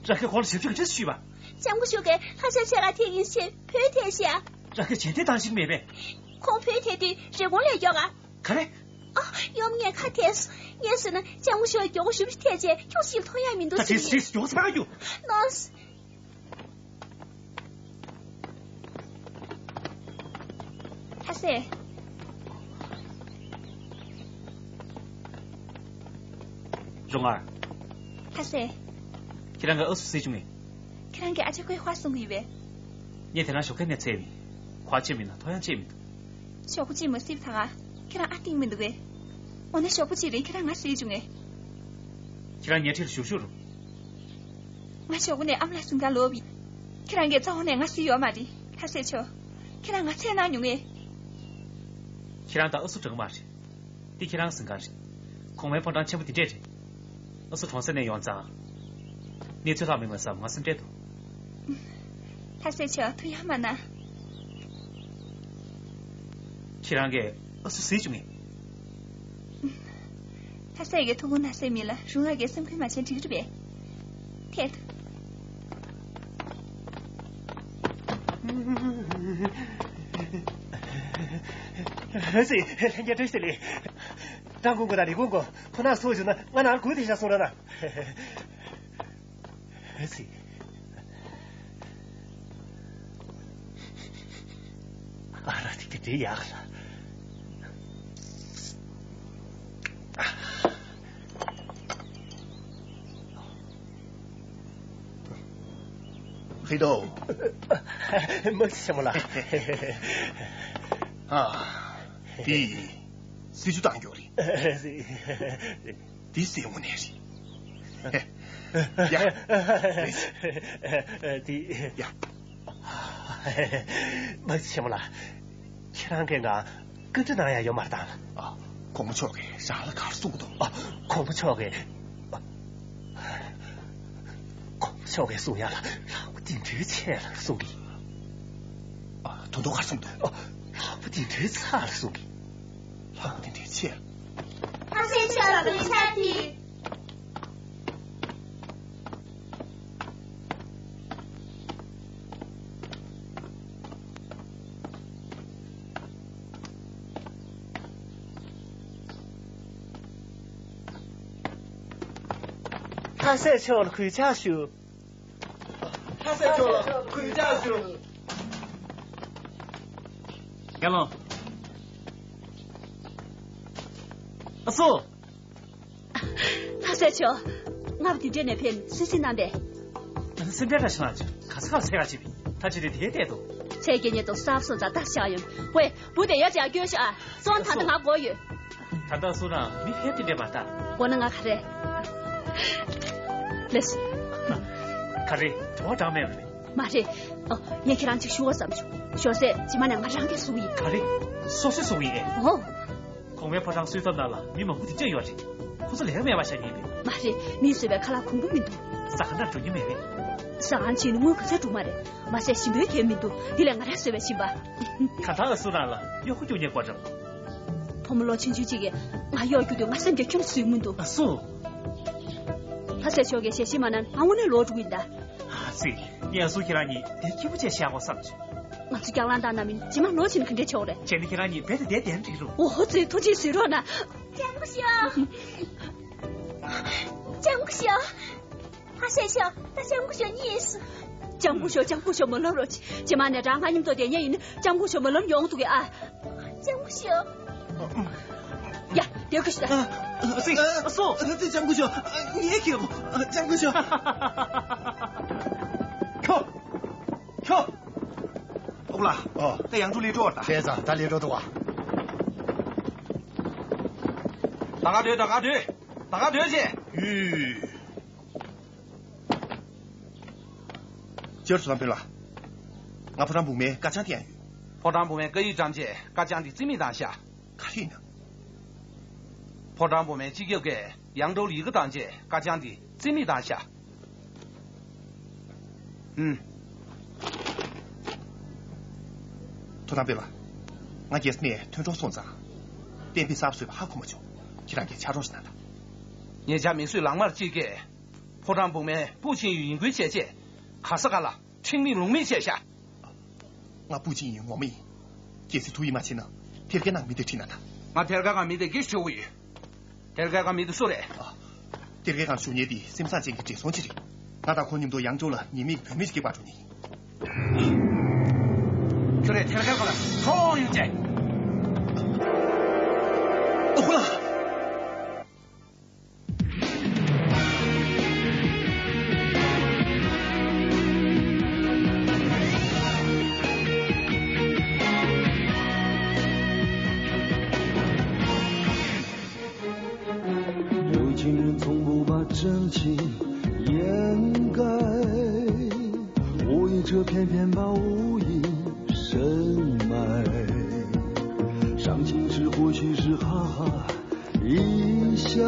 ར་ཁས་ཁོང་ལ་ཞབས་ཕྱི་ག་འདྲ་ཞུས་པ། ལྕམ་སྐུ་ཞབས་ཀྱིས་ལྷ་སྲས་མཆོག་ལ་ཐེབས་ཡིན་ཞེས་བོས་ཐལ་ཞེས། ར་ཁས་བྱེད་གཏེ་བཏང་ཤེས་མེད་པས། ཁོང་བོས་ཐལ་དུས་རི་གོང་ལ་ཡོད་ག་ག་རེ། ཨ། གཡོག་མོ་ངས་ཁ་ཐལ་སོང་། ངས་བཟོས་ན་ལྕམ་སྐུ་ཞབས་མགྱོགས་པོ་ཞབས་ཕྱི་ཐལ་རྗེས་ཁྱོད་ཞིག་མཐོང་ཡག་མི་འདུག་ད་ཟེར་ཅིག་ཡིན། ཟེར་མགྱོགས་པོ་ཕར་རྒྱུགས། ནོས། ལྷ་སྲས། རོང་ཨར། ལྷ་སྲས། ཁྱེད་རང་གིས་ཨ་སུ་གཟིགས་བྱུང་ངས། ཁྱེད་རང་གིས་ཨ་ཅེ་ཀོས་ཧྭ་གསུང་གི་ཡོད་པས། ངས་དེ་རིང་ཞོགས་ཀས་ནས་འཚོལ་བས། ཁོ་ཨ་ཅེ་མིན་ན་མཐོང་ཡག་ཅིག་མི་འདུག་ཞོགས་པ་གཅིག་མ་གཟིགས་ད་ག་ཁྱེད་རང་ཨ་ཏིང་མི་འདུག་གས། འོ་ན་ཞོགས་པ་གཅིག་རིང་ཁྱེད་རང་ང་གཟིགས་བྱུང་ངས། ཁྱེད་རང་ངའི་འཁྲིས་ལ་བཞུགས་བཞུགས་རུང་། ང་ཞོགས་པ་ནས་ཨ་མ་ལགས་གཟིམ་ཁར་ལོག་པ་ཡིན། ཁྱེད་རང་གིས་རྩ་བ་ནས་ང་གཟིགས་ཡོད་མ་རེད། ལྷ་སྲས་མཆོག་ཁྱེད་རང་ང་འཚོལ་གནང་མྱོང་ངས། ཁྱེད་རང་དང་ཨ་སུ་འདྲ་གི་མ་རེད། འདི་ཁྱེད་རང་གཟིམ་ཁང་རེད། གོང་མའི་ཕོ་བྲང་ཆེན་པོ་འདི་འདྲས་རེད། ཨ་སུ་གྲོང་གསེབ་ནས་ཡོང་ཙང་། གནས་ཚུལ་ལྷག་མེད་མ་བསམ་ང་སེམས་ཁྲལ་འདུག་ལྷ་སྲས་མཆོག་ཐུགས་ཡག་མ་གནང་། ཁྱེད་རང་གིས་ཨ་སུ་གཟིགས་བྱུང་ངས། ལྷ་སྲས་ཀྱི་ཐུགས་དགོངས་གནང་སའི་མི་ལ་རུང་ལགས་ཀྱིས་སེམས་ཁུར་མ་བྱས་འགྲིག་རེད་པས། ཐད། ཨ་ཙི། ལྷན་རྒྱས་བཀྲ་ཤིས་བདེ་ལེགས། ཀྲང་ཀུང་ཀུང་དང་ལི་ཀུང་ཀུང་ཁོ་ན་སུ་བྱུང་ན་ང་ནང་སྒུག་བསྡད་ཤག་གསུང་རོགས་གནང་། ཨ་ཙི། ཨ་ར་ཏི་ཏི་འདྲེ་ཡག་ལ། ཧི་ཏོ། དམག་སྤྱི་ཆེན་མོ་ལགས། ཨ། དེ་སྲིད་ཇུས་བཏང་རྒྱུ་རེད། འདི་སྲིད་དངོས་གནས་རེད། ཡ། འདི། ཡ། དམག་སྤྱི་ཆེན་མོ་ལགས། ཁྱེད་རང་གིས་ང་བཀའ་འདྲི་གནང་ཡ་ཡོད་མ་རེད་དམ། ཨ། གོང་མ་མཆོག་གིས་རང་ལ་ག་རེ་གསུང་གི་འདུག་ཨ། གོང་མ་མཆོག་གིས། ཨ། གོང་མ་མཆོག་གིས་གསུང་ཡ་ལ་ལྷག་པ་དེ་འདྲའི་ཆེ་ལ་གསུང་གི། ཨ། ད་དུང་ག་རེ་གསུང་གི་འདུག་ཨ། ལྷག་པ་དེ་འདྲའི་ཚ་ལ་གསུང་གི། ལྷག་པ་དེ་འདྲའི་ཆེ། ལྷ་སྲས་མཆོག་གི་ཆ་དེ། ལྷ་སྲས་མཆོག་ལ་གུས་ཕྱག་ཞུ། ལྷ་སྲས་མཆོག་ལ་གུས་ཕྱག་ཞུ། ཡར་ལོངས། ཨ་སོ། ལྷ་སྲས་མཆོག་ང་འདི་འདྲས་ནས་ཕེབས་སུས་སུས་གནང་པས། ང་ཚོ་སེམས་ཁྲལ་ར་ཞིག་ལངས་བྱུང་། ག་ས་ག་ལ་ཚད་ག་བྱེད་པས། ད་ཅི་རེད་དེ་བལྟས་འདུག་ཚད་སྐྱེལ་ཉེན་རྟོག་གསར་བཟོ་ཙང་ལྟ་བཞག་ཡོད། ཝེ། བུ་དེ་ཡར་ཅིག་སྐྱོལ་ཤོག་ཨ། སོང་། ད་ལྟ་ང་སྒུག་ཡོད། ད་ལྟ་སུ་རང་མི་ཕལ་དེ་འདྲས་མ་རེད། འོ་ན་ང་ག་རེ། ལགས་སོ། ག་རེ། དྲི་བ་དྲང་མེད་པ་རེད། མ་རེད། ཨ། ངས་ཁྱེད་རང་ཅིག་ཞུ་བ་བསམ་བྱུང་། ཞོགས་ཟས་རྗེས་མ་ནས་ང་རང་གིས་བཟོ་གི་ཡིན། ག་རེ། སོ་སོས་བཟོ་གི་ཡིན་ཨེ། ཨོ། གོང་མའི་ཕོ་བྲང་གསོལ་ཐབ་ནང་ལ་མི་མང་པོ་དེ་འདྲས་ཡོད་རེད། ཁོ་ཚོ་ལས་ཀ་མེད་པ་བཞག་ཉེན་པས། མ་རེད། མིས་བཟོས་པའི་ཁ་ལག་གོང་བུ་མི་འདུག་ཟ་ཁང་ནང་འགྲོ་མཁན་མེད་པས། ཟ་ཁང་ཕྱིན་ནས་དངུལ་ག་ཚོད་འགྲོ་མ་རེད། མ་ཟད་ཞིམ་པོའི་གད་མི་འདུག་དེ་ལས་ང་རང་བཟོས་པའི་ཞིམ་པ། གང་ལྟར་ཨ་སུ་རང་ལ་གཡོག་པོ་རྒྱུག་ཉེན་དགོས་འགྲོ། ཕོ་མོ་ལོ་ཆུང་ཆུང་གཅིག་གིས་ང་གཡོག་རྒྱུག་དུས་ང་སེམས་ཀྱིས་ཁྱོད་ལ་བཟོད་མི་འདུག་ཨ་སུ། ལྷ་སྲས་མཆོག་གིས་ཞལ་བཞེས་མ་གནང་ན་ང་དངོས་གནས་ལོག་འགྲོ་གི་ཡིན་ད། ཨ་ཙི། ངས་ཨ་སུ་ཁྱེད་རང་གཉིས་དེ་སྐྱིད་པོ་བྱས་བཞག་དགོས་བསམ་བྱུང་། ང་ཚོ་རྒྱག་ལངས་བཏང་ན་མིན་རྗེས་མ་ལོག་ཕྱིན་ན་ག་འདྲས་བྱེད་དགོས་རེད། བྱས་ན་ཁྱེད་རང་གཉིས་རྦད་དེ་བསྡད་བསྡད་འགྲིག་རུང་། ཨོ་ཧོ་ཙི། ཐུགས་རྗེས་གཟིགས་རོགས་གནང་། ལྕམ་སྐུ་ཞབས། ལྕམ་སྐུ་ཞབས། ལྷ་སྲས་མཆོག་ད་ལྕམ་སྐུ་ཞབས་གཉིད་སོང་། ལྕམ་སྐུ་ཞབས། ལྕམ་སྐུ་ཞབས་མ་ལབ་རོགས་བྱེད། རྗེས་མ་ནས་རང་ང་མཉམ་དུ་བསྡད་མཁན་ཡིན་ན་ལྕམ་སྐུ་ཞབས་མ་ལབ་ཡོང་ཐུབ་ཀྱི་ཨ། ལྕམ་སྐུ་ཞབས། ཡ། དེར་སྐུ་ཞབས། ཨ། ཨ་སོ། ཨ་ཙི། ལྕམ་སྐུ་ཞབས། ངས་ཁྱེད། ལྕམ་སྐུ་ཞབས། ཁྱོ། ཁྱོ། ཨོ་ལ། ཨོ། ད་ཡང་ཁྲུ་ལི་ཀྲོ་ད། བྱས་ཙང་ད་ལི་ཀྲོ་འདུག་བ། ད་ག་སྡོད། ད་ག་སྡོད། ད་ག་སྡོད་ཅེས། ཡུ། ཅེར་སུ་དམ་དཔོན་ལགས། ང་ཕོ་བྲང་བུ་མོའི་ཀ་ཆང་དེ་ཡང་ཡོད། ཕོ་བྲང་བུ་མོའི་བཀའ་ཡིག་བཀྲམ་རྗེས་ཀ་ཆང་དེ་རྩིས་མེད་བཏང་ཤག་ག་རེ་ཡིན་ན། ཕོ་བྲང་བུ་མོའི་སྤྱི་ཁྱབ་ཀྱིས་ཡང་ཀྲོའུ་ལ་ཡི་གེ་བཏང་རྗེས་ཀ་ཆང་དེ་རྩིས་མེད་བཏང་ཤག་ཨུམ། ཐུགས་དམ་དཔོན་ལགས། ང་རྒྱལ་ས་ནས་ཐོན་འགྲོ་སོང་ཙང་། གཏན་འབེབས་གསར་བཟོས་པ་ཧ་གོ་མ་བྱུང་། ཁྱེད་རང་གིས་ཕྱག་རོགས་ཤིག་གནང་དང་། ཉེ་ཆར་མི་གསོད་ལག་དམར་གཅིག་གིས་ཕོ་བྲང་བུ་མོའི་སྤུ་ཆིང་ཡུས་ཡིན་ཁུལ་བྱས་རྗེས་ག་ས་ག་ལ་ཁྲིམས་མེད་ལུགས་མེད་བྱས་ཤག་ང་སྤུ་ཅིང་ཡིན་ངོ་མ་ཡིན། གལ་སྲིད་ཐུགས་ཡིད་མ་ཆེས་ན་ཐེར་ཀའི་ནང་མི་དེ་ཁྲིད་ན་ད། ང་ཐེར་ཀའི་ནང་མི་དེ་སྐད་ཆ་ཞུ་གི་ཡོད། ཐེར་ཀའི་ནང་མི་དེ་སུ་རེད། ཨ། ཐེར་ཀའི་ནང་བཞུགས་མཁན་དེ་སེམས་བཟང་ཅན་གྱི་བགྲེས་སོང་ཅིག་རེད། ང་དང་ཁོ་མཉམ་དུ་ཡང་ཀྲོའུ་ལ་ཉེས་མེད་ཀྱི་བུད་མེད་ཅིག་སྐྱེལ་བར་འགྲོ་མཁན་ཡིན། ཁྱོད་རང་ཐེར་ཀའི་ཁ་ལ་ཐོག་ཡོང་ཅེས། ཨ་ཁུ་ལགས། 有情人从不把真情掩盖，无意遮偏偏把无意深埋。伤心时或许是哈哈一笑，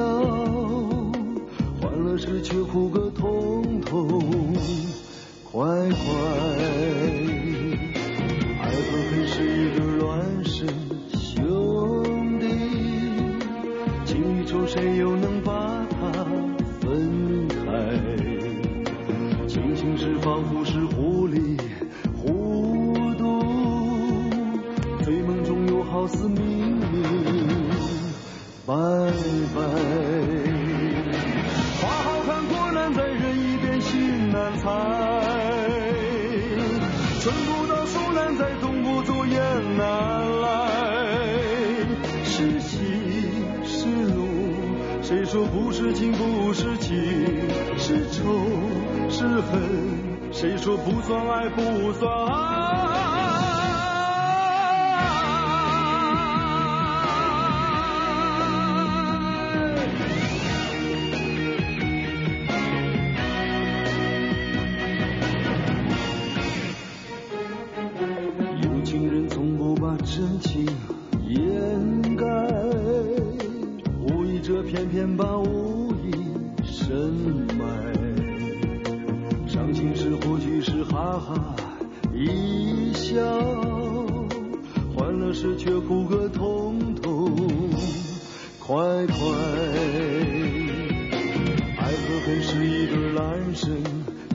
欢乐时却哭个通通。 快快，爱和恨是一对儿孪生兄弟，情与仇谁又能把它分开？清醒时仿佛是糊里糊涂，醉梦中又好似明明 白白。花好看果难摘，人已变心难裁。春不到，暑难哉，冬不作，雁南来。是喜是怒，谁说不是情不是情？是仇是恨， 谁说不算爱，不算爱？ 有情人从不把真情掩盖，无意遮偏偏把无意深埋。伤心时或许是哈哈一笑，欢乐时却哭个通通。 快快，爱和恨是一对儿孪生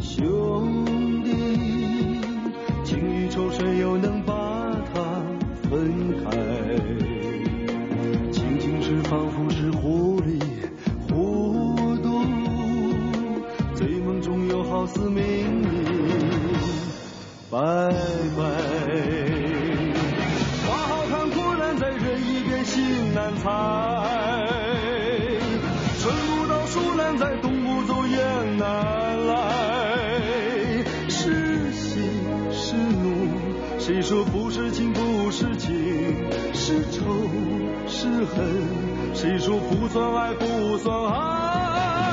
兄弟，情与仇谁又能把它分开？清醒时仿佛是糊里糊涂，醉梦中又好似明明 白白。花好在东吴走向南来，是喜是怒，谁说不是情不是情，是仇是恨，谁说不算爱不算爱？